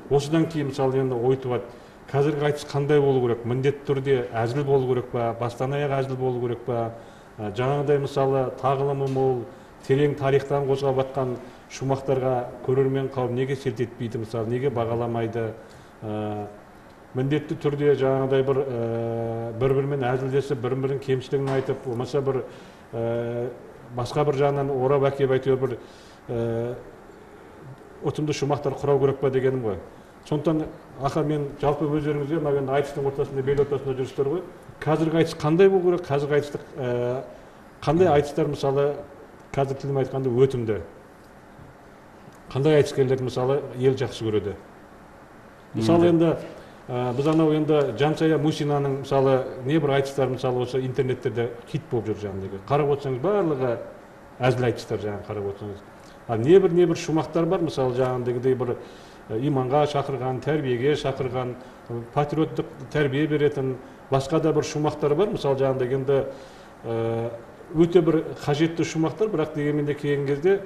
Осыдан кейін, мысалы, енді ой туады. Қазіргі айтыс қандай болу керек? Міндетті түрде әзіл болу керек па? Бастан аяқ әзіл болу керек па? Жаңағыдай, мысалы, тағылымы мол, терең тарихтан қозғап жатқан шумақтарға көрермен қауым неге селт етпейді, мысалы, неге бағаламайды? Міндетті түрде жаңағыдай бір бір-бірімен әзілдесіп, бір-бірінің кемшілігін айтып, болмаса бір басқа бір жағынан орап әкеліп әйтеуір бір ұтымды шумақтар құрау керек па дегенім ғой. Сондықтан, ақа, мен жалпы өздеріңізге мына енді айтыстың ортасында, бел ортасында жүрсіздер ғой. Қазіргі айтыс қандай болу керек? Қазіргі айтыстық қандай айтыстар, мысалы, қазір тілім айтқанда өтімді? Қандай айтыскерлер, мысалы, ел жақсы көреді? Мысалы, енді біз анау енді Жансая Мусинаның, мысалы, небір айтыстар, мысалы, осы интернеттерде хит болып жүр жаңағыдай. Қарап отырсаңыз, барлығы әзіл айтыстар жаңағы қарап отырсаңыз. Ал небір шумақтар бар, мысалы, жаңағыдай бір иманға шақырған, тәрбиеге шақырған, патриоттық тәрбие беретін басқа да бір шумақтар бар, мысалы, жаңағыдай енді өте бір қажетті шумақтар, бірақ дегенмен де келген кезде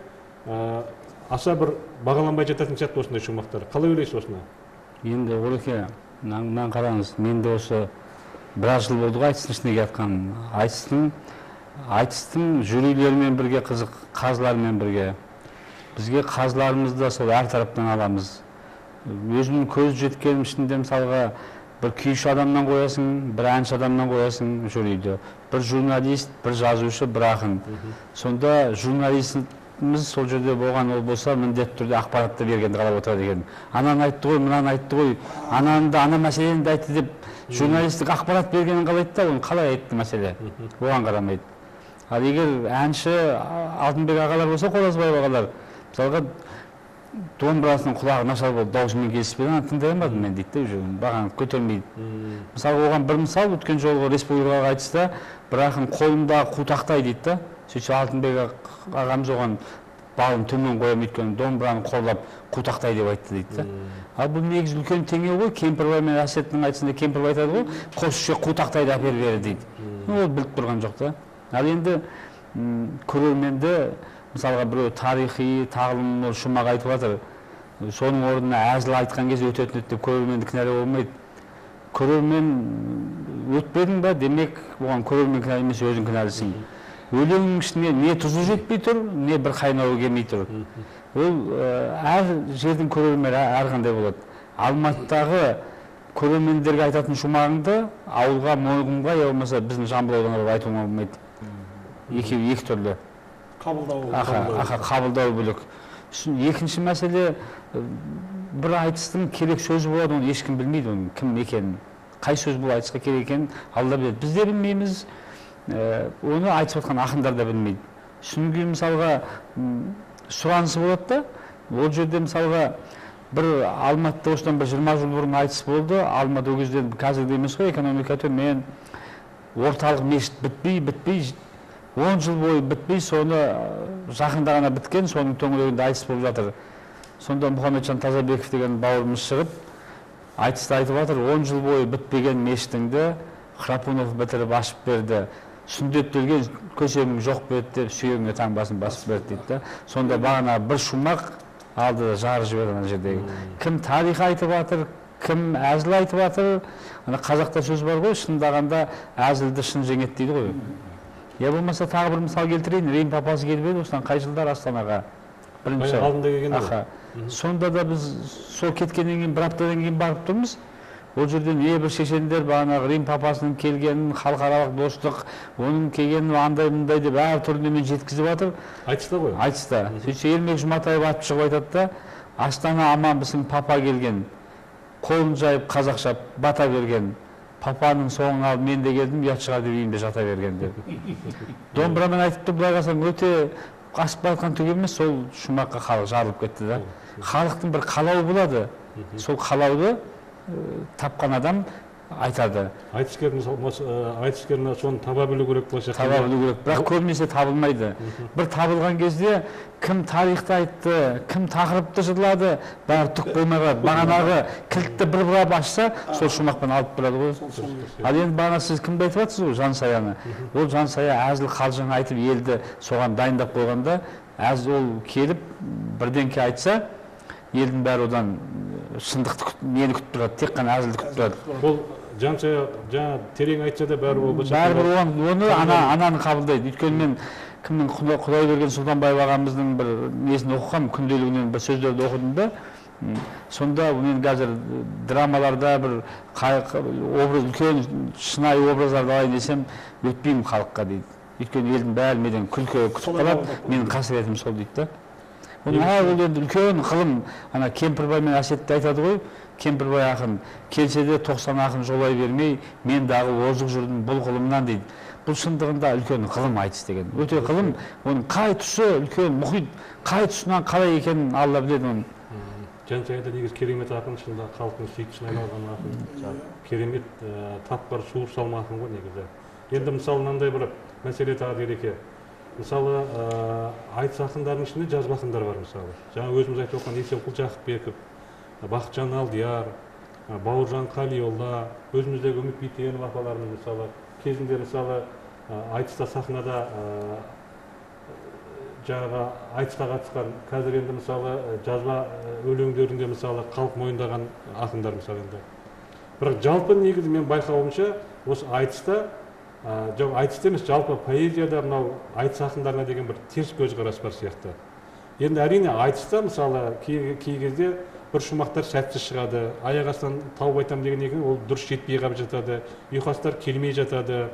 аса бір бағаланбай жататын сияқты осындай шумақтар. Қалай ойлайсыз осыны?
Енді, Ореке, мынаны қараңыз, мен де осы біраз жыл болды ғой айтыстың ішіне келатқан. Айтыстың жюрилерімен бірге қызық, қазылармен бірге. Бізге қазыларымызды да сол әр тараптан аламыз. Өзімнің көз жеткенім ішінде, мысалға, бір күйші адамнан қоясың, бір әнші адамнан қоясың жюриді, бір журналист, бір жазушы, бір ақын. Сонда журналистіміз сол жерде болған ол болса, міндетті түрде ақпаратты бергенді қалап отырады екен. Ананы айтты ғой, мынаны айтты ғой, ананы да, ана мәселені де айтты деп журналистік ақпарат бергенін қалайды да, оны қалай айтты мәселе, оған қарамайды. Ал егер әнші Алтынбек ағалар болса, Қоразбаев ағалар, мысалға, домбырасының құлағы нашар болды, даусымен келіспеді, ана тыңдай алмадым мен дейді де, уже бағаны көтермейді. Мысалы, оған бір мысал, өткен жолғы республикалық айтыста бір ақын қолымдағы қутақтай дейді да, сөйтсе Алтынбек ағамыз оған балын төмен қоямын, өйткені домбыраны қолдап қутақтай деп айтты дейді да. Ал бұл негізі үлкен теңеу ғой, Кемпірбай мен Әсеттің айтысында Кемпірбай айтады ғой, қос ішек қутақтайды әпер бері дейді. Ол біліп тұрған жоқ та. Ал енді көрерменді, мысалға, біреу тарихи тағылымы шумақ айтып жатыр, соның орнына әзіл айтқан кезде өтетін еді деп көрерменді кінәлауға болмайды. Көрермен өтпедің ба, демек оған көрермен кінәлі емес, өзің кінәлісің. Өлеңнің ішіне не тұзы жетпей тұр, не бір қайнауы келмей тұр. Ол әр жердің көрермені әрқандай болады. Алматыдағы көрермендерге айтатын шумағыңды ауылға, Мойынқұмға, я болмаса біздің Жамбыл ауданына барып айтуға болмайды. Екеуі екі түрлі.
Қабылдауы.
Аха, қабылдауы бөлек. Екінші мәселе, бір айтыстың керек сөзі болады, оны ешкім білмейді, оның кім екенін, қай сөз бұл айтысқа керек екенін Алла біледі. Біз де білмейміз, оны айтып жатқан ақындар да білмейді. Содан кейін, мысалға, сұранысы болады да, ол жерде, мысалға, бір Алматыда осыдан бір 20 жыл бұрын айтыс болды. Алматы ол кезде қазіргідей емес қой, экономика төмен, орталық мешіт бітпей 10 жыл бойы бітпей, соны жақында ғана біткен, соның төңірегінде айтыс болып жатыр. Сонда Мұхамеджан Тазабеков деген бауырымыз шығып, айтысты айтып жатыр, 10 жыл бойы бітпеген мешітіңді Храпунов бітіріп ашып берді. Сүндеттелген көсемің жоқ па еді деп сүйегіңе таңбасын басып берді дейді да. Сонда бағана бір шумақ алды да жарып жіберді ана жердегі. Кім тарих айтып жатыр, кім әзіл айтып жатыр. Ана қазақта сөз бар ғой, шындағанда әзілді шын жеңеді дейді ғой. Я болмаса тағы бір мысал келтірейін. Рим папасы келіп еді осыдан қай жылдар Астанаға. Бірінші.
Алдында келген
ғой. Сонда да біз сол кеткеннен кейін бір аптадан кейін барып тұрмыз. Ол жерде небір шешендер бағанағы Рим папасының келгенін, халықаралық достық, оның келгенін андай мындай деп әр түрлі немен жеткізіп жатыр.
Айтыста ғой.
Айтыста. Сөйтсе Ермек Жұматаев атып шығып айтады да, Астана аманбысың, папа келген, қолын жайып қазақша бата берген, Папаның соңын алып мен де келдім, ұят шығар деп үйімде жата берген деп. Домбырамен айтып былай қарасаң өте асып бара жатқан түк емес, сол шумаққа халық жарылып кетті да. Халықтың бір қалауы болады. Сол қалауды тапқан адам айтады.
Айтыскердің соны таба білу керек болса.
Таба білу керек, бірақ көбінесе табылмайды. Бір табылған кезде кім тарихты айтты, кім тақырыпты жырлады, бәрі түк болмай қалады. Бағанағы кілтті бір бұрап ашса, сол шумақпен алып тұрады ғой. Ал енді бағана сіз кімді айтып жатсыз ғой, Жансаяны. Ол Жансая әзіл қалжың айтып елді соған дайындап қойғанда, әзіл ол келіп бірдеңке айтса, елдің бәрі одан шындықты нені күтіп тұрады, тек қана әзілді күтіп тұрады.
Ол Жансая жаңа терең айтса да бәрі ол
бәрібір оны ананы қабылдайды. Өйткені мен кімнің Құдайберген Сұлтанбаев ағамыздың бір несін оқығам, күнделігінен бір сөздерді оқыдым да. Сонда мен қазір драмаларда бір образ, үлкен шынайы образдарды алайын десем, өтпеймін халыққа дейді. Өйткені елдің бәрі менен күлкі күтіп қалады, менің қасіретім сол дейді да. Ол енді үлкен ғылым. Ана Кемпірбай мен Әсетті айтады ғой, Кемпірбай ақын келсе де 90 ақын жолай бермей, мен дағы озық жүрдім бұл ғылымнан дейді. Бұл шындығында үлкен ғылым айтыс деген. Өте ғылым, оның қай тұсы үлкен мұхит, қай тұсынан қалай екенін Алла біледі оның.
Жансая да негізі керемет ақын, шынында халықтың сүйіктісіне айналған ақын. Керемет тапқыр, суыр салма ақын ғой негізі. Енді мысалы мынандай бір мәселе тағы Ереке. Мысалы, айтыс ақындарының ішінде жазба ақындар бар мысалы. Жаңа өзіміз айтып отқан Есенқұл Жақыпбеков, Бақытжан Алдияр, Бауыржан Қалиолла, өзіміздегі Үміт Битенов апаларымыз мысалы. Кезінде мысалы айтыста сахнада жаңағы айтысқа қатысқан, қазір енді мысалы жазба өлеңдерінде мысалы халық мойындаған ақындар мысалы енді. Бірақ жалпы негізі мен байқауымша осы айтыста, жоқ айтыста емес, жалпы поэзияда мынау айтыс ақындарына деген бір теріс көзқарас бар сияқты. Енді әрине айтыста мысалы кей кезде бір шумақтар сәтсіз шығады, аяқ астынан тауып айтам деген екен, ол дұрыс жетпей қалып жатады, ұйқастар келмей жатады.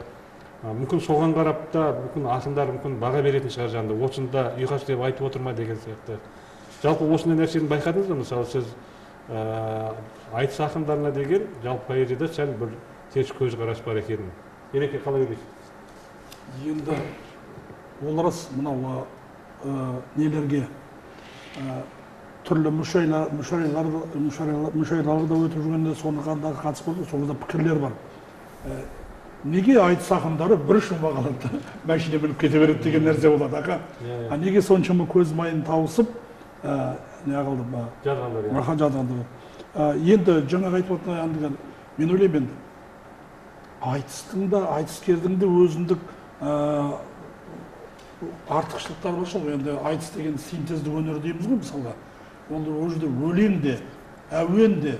Мүмкін соған қарап та мүмкін ақындар мүмкін баға беретін шығар жанында, осында ұйқас деп айтып отыр ма деген сияқты. Жалпы осындай нәрсені байқадыңыз ба? Мысалы сіз айтыс ақындарына деген жалпы поэзияда сәл бір теріс көзқарас бар екенін. Ереке, қалай ойлайсыз?
Енді ол рас, мынау нелерге түрлі мүшәйраларда өтіп жүргенде соны қатысып болды, сол кезде пікірлер бар. Неге айтыс ақындары бір шумақ алады, машина мініп кете береді деген нәрсе болады, ақа. А неге соншама көз майын тауысып, не қылды, жазғандар. Енді жаңағы айтып отырған, мен ойлаймын енді, айтыстың да, айтыскердің де өзіндік артықшылықтары бар сол. Енді айтыс деген синтездік өнер дейміз ғой мысалға. Ол жерде өлең де, әуен де,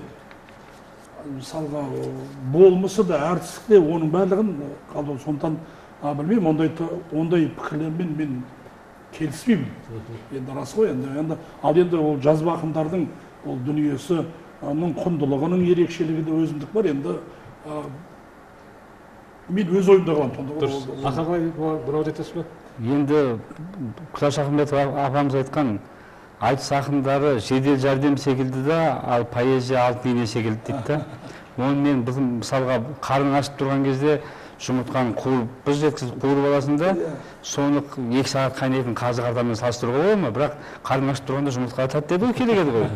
мысалға болмысы да, әртістік те, оның барлығын қалды. Сондықтан білмеймін, ондай пікірлермен мен келіспеймін. Енді рас қой енді. Ал енді ол жазба ақындардың ол дүниесінің құндылығының ерекшелігі де өзіндік бар. Енді мен өз ойымда қаламын.
Дұрыс. Ақа, қалай бір ауыз айтасыз ба?
Енді Күләш Ахметова апамыз айтқан, айтыс ақындары жедел жәрдем секілді да, ал поэзия алтын ине секілді дейді да. Оны мен мысалға қарның ашып тұрған кезде жұмыртқаны қуырып, бір жеткізіп қуырып аласың да, соны 2 сағат қайнайтын қазы қартамен салыстыруға болады ма? Бірақ қарның ашып тұрғанда жұмыртқа тәтті деді ғой, керек еді ғой.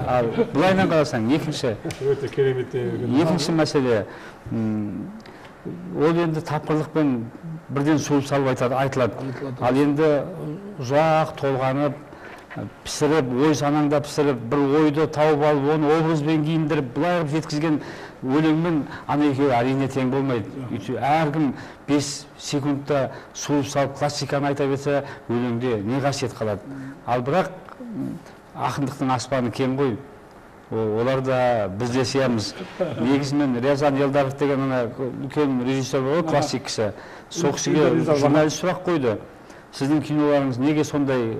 Ал былайынан қарасаң, екінші.
Өте керемет.
Екінші мәселе, ол енді тапқырлықпен бірден суырып салып айтылады. Ал енді ұзақ толғанып, пісіріп, ой санаңда пісіріп, бір ойды тауып алып, оны образбен киіндіріп, былай қылып жеткізген өлеңмен ана екеуі әрине тең болмайды. Өйткені әркім 5 секундта суырып салып классиканы айта берсе, өлеңде не қасиет қалады. Ал бірақ ақындықтың аспаны кең ғой. Олар да біз де сиямыз. Негізінен Рязан Елдаров деген ана үлкен режиссер бар ғой, классик кісі. Сол кісіге журналист сұрақ қойды. Сіздің киноларыңыз неге сондай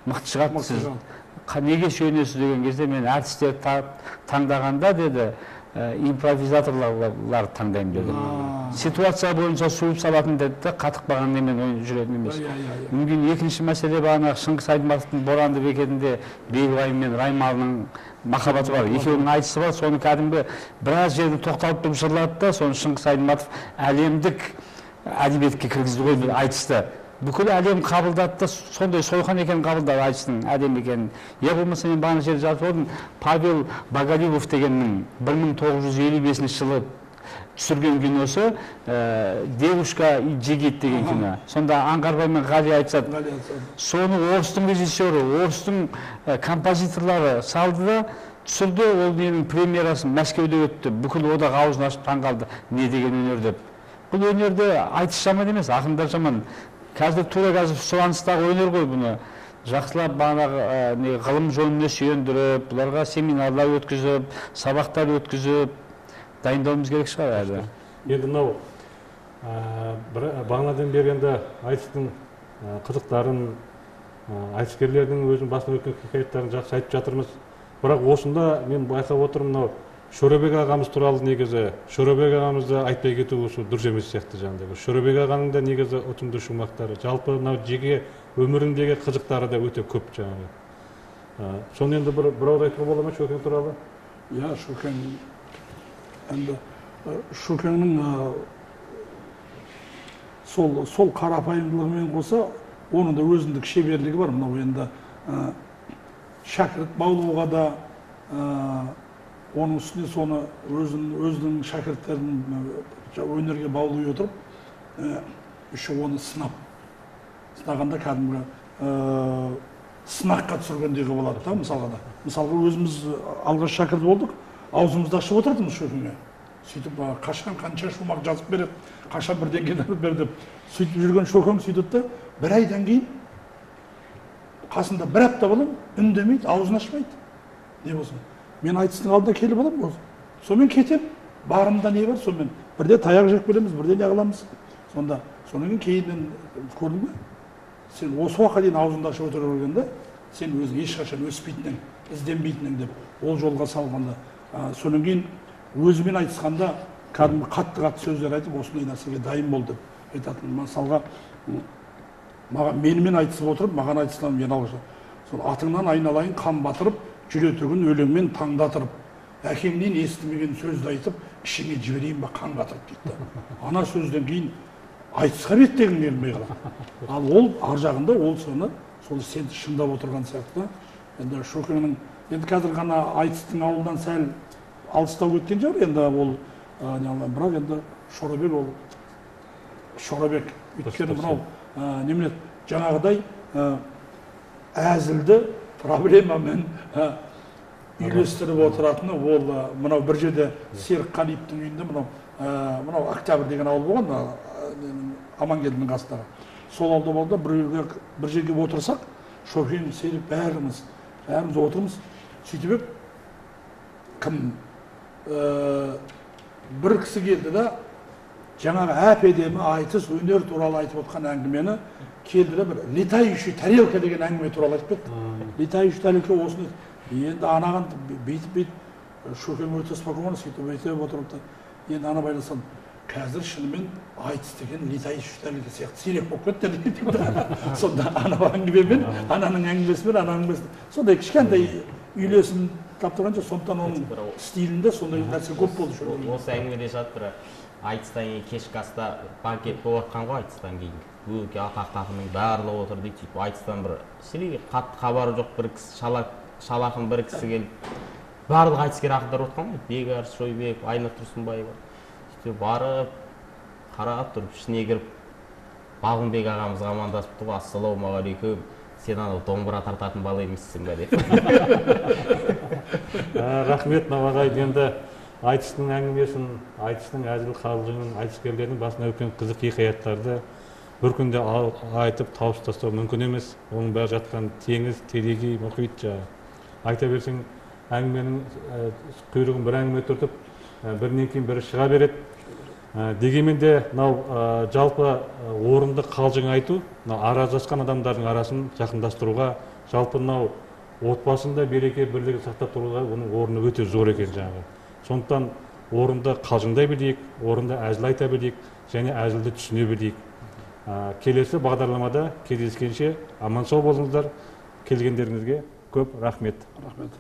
мықты шығады, сіз неге сүйенесіз деген кезде, мен әртістерді таңдағанда деді, импровизаторлар таңдаймын деді. Ситуация бойынша суырып салатын деді де, қатып қалған немен жүретін емес. Мүмкін екінші мәселе бағана Шыңғыс Айтматовтың Боранды бекетінде Бегібай мен Раймалының махаббаты бар, екеуінің айтысы бар. Соны кәдімгі біраз жерде тоқталып тұрып жырлады да, соны Шыңғыс Айтматов әлемдік әдебиетке кіргізді ғой айтысты. Бүкіл әлем қабылдады да, сондай сойқан екенін қабылдады, айтыстың әдемі екенін. Я болмаса мен бағана жерде жазып отырмын, Павел Боголюбов дегеннің 1955 жылы түсірген киносы «Девушка и джигит» деген кино. Сонда Аңғарбай мен Ғали айтысады. Соны орыстың режиссері, орыстың композиторлары салды да түсірді. Ол ненің премьерасы Мәскеуде өтті. Бүкіл одақ аузын ашып таң қалды, не деген өнер деп. Бұл өнерде айтыс жаман емес, ақындар жаман. Қазір тура қазір сұраныстағы өнер ғой бұны. Жақсылап бағанағы ғылым жөніне сүйендіріп, бұларға семинарлар өткізіп, сабақтар өткізіп, дайындауымыз керек шығар әлі.
Енді мынау бағанадан бері енді айтыстың қызықтарын, айтыскерлердің өзінің басынан өткен хикаяттарын жақсы айтып жатырмыз. Бірақ осында мен байқап отырмын, мынау Шорабек ағамыз туралы негізі, Шорабек ағамызды айтпай кету осы дұрыс емес сияқты жаңағыдай. Шорабек ағаның да негізі ұтымды шумақтары, жалпы мынау жеке өміріндегі қызықтары да өте көп жаңағы. Соны енді бір ауыз айтуға бола ма Шөкең туралы?
Иә, Шөкең енді Шөкеңнің сол қарапайымдылығымен қоса, оның да өзіндік шеберлігі бар. Мынау енді шәкірт баулуға да, оның үстіне соны өзінің шәкірттерін өнерге баулай отырып, еще оны сынап, сынағанда кәдімгі сынаққа түсіргендей болады да, мысалға да. Мысалға өзіміз алғаш шәкірт болдық, аузымызды ашып отырдымыз Шөкеңе. Сөйтіп қашан қанша шумақ жазып береді, қашан бірдеңе бер деп сөйтіп жүрген Шөкең сөйтеді да, бір айдан кейін қасында бір апта боламын, үндемейді, аузын ашпайды. Не болсын. Мен айтыстың алдында келіп аламын, сонымен кетемін, барымда не бар, сонымен бірде таяқ жеп келеміз, бірде не қыламыз. Сонда, содан кейін кейіннен көрдің бе? Сен осы уақытқа дейін аузыңды ашып отыра бергенде, сен өзің ешқашан өспейтінің, ізденбейтінің деп ол жолға салғанда, содан кейін өзімен айтысқанда кәдімгі қатты-қатты сөздер айтып, осындай нәрсеге дайын бол деп айтатын. Мысалға, менімен айтысып отырып, маған айтысқан мен алғаш. Сол атыңнан айналайын қан батырып, жүретігін өлеңмен таңдатырып, әкеңнен естімеген сөзді айтып, ішіңе жіберейін ба қан қатырып дейді. Ана сөзден кейін айтысқа беттегің келмей қалады. Ал ол ар жағында ол соны, сол сен шыңдап отырған сияқты. Енді Шөкеңнің енді қазір ғана айтыстың ауылдан сәл алыстау кеткен шығар, енді ол бірақ енді Шорабек ол Шорабек. Өйткені мынау немене жаңағыдай әзілді проблемамен үйлестіріп отыратыны ол мынау бір жерде Серік Қалиевтің үйінде мынау Октябрь деген ауыл болған, Амангелдінің қасындағы. Сол ауылда болды, бір жерге отырсақ, Шөкең, Серік бәріміз отырмыз. Сөйтіп ек, кім бір кісі келді да, жаңағы әп-әдемі айтыс өнер туралы айтып отқан әңгімені келді да, бір летающий тарелка деген әңгіме туралы айтып кетті. Летающий тарелка осыны енді анаған бүйтіп Шөкең өте спокойно сөйтіп өйтіп отырып та, енді ана байласан, қазір шынымен айтыс деген летающий тарелка сияқты сирек болып кетті дейді. Сонда ана әңгімемен, ананың әңгімесімен, ананың әңгімесімен сондай кішкентай үйлесім таптырғанша, сондықтан оның стилінде сондай нәрсе көп болды.
Осы әңгімеде жатыр, айтыстан кейін кешкі аста банкет болып жатқан ғой, айтыстан кейін өте атақты ақынның барлығы отыр дейді. Сөйтіп айтыстан бір шіли қатты хабары жоқ бір кісі, шалақын бір кісі келіп, барлық айтыскер ақындар отқан ғой, Бекарыс Шойбеков, Айнұр Тұрсынбаева. Сөйтіп барып қарап тұрып ішіне кіріп Балғынбек ағамызға амандасыпты ғой, ассалаумағалейкум, сен анау домбыра тартатын бала емессің бе деп.
Рахмет, ағай. Енді айтыстың әңгімесін, айтыстың әзіл қалжыңын, айтыскерлердің басына өткен қызық хикаяттарды бір күнде айтып тауысып тастау мүмкін емес. Оның бәрі жатқан теңіз, телегей, мұхит жаңағы. Айта берсең, әңгіменің құйрығын бір әңгіме түртіп, бірінен кейін бірі шыға береді. Дегенмен де мынау жалпы орынды қалжың айту, мынау араздасқан адамдардың арасын жақындастыруға, жалпы мынау отбасында береке бірлігін сақтап тұруға оның орны өте зор екен жаңағы. Сондықтан орынды қалжыңдай білейік, орынды әзіл айта білейік және әзілді түсіне білейік. Келесі бағдарламада кездескенше аман сау болыңыздар. Келгендеріңізге көп рахмет.
Рахмет.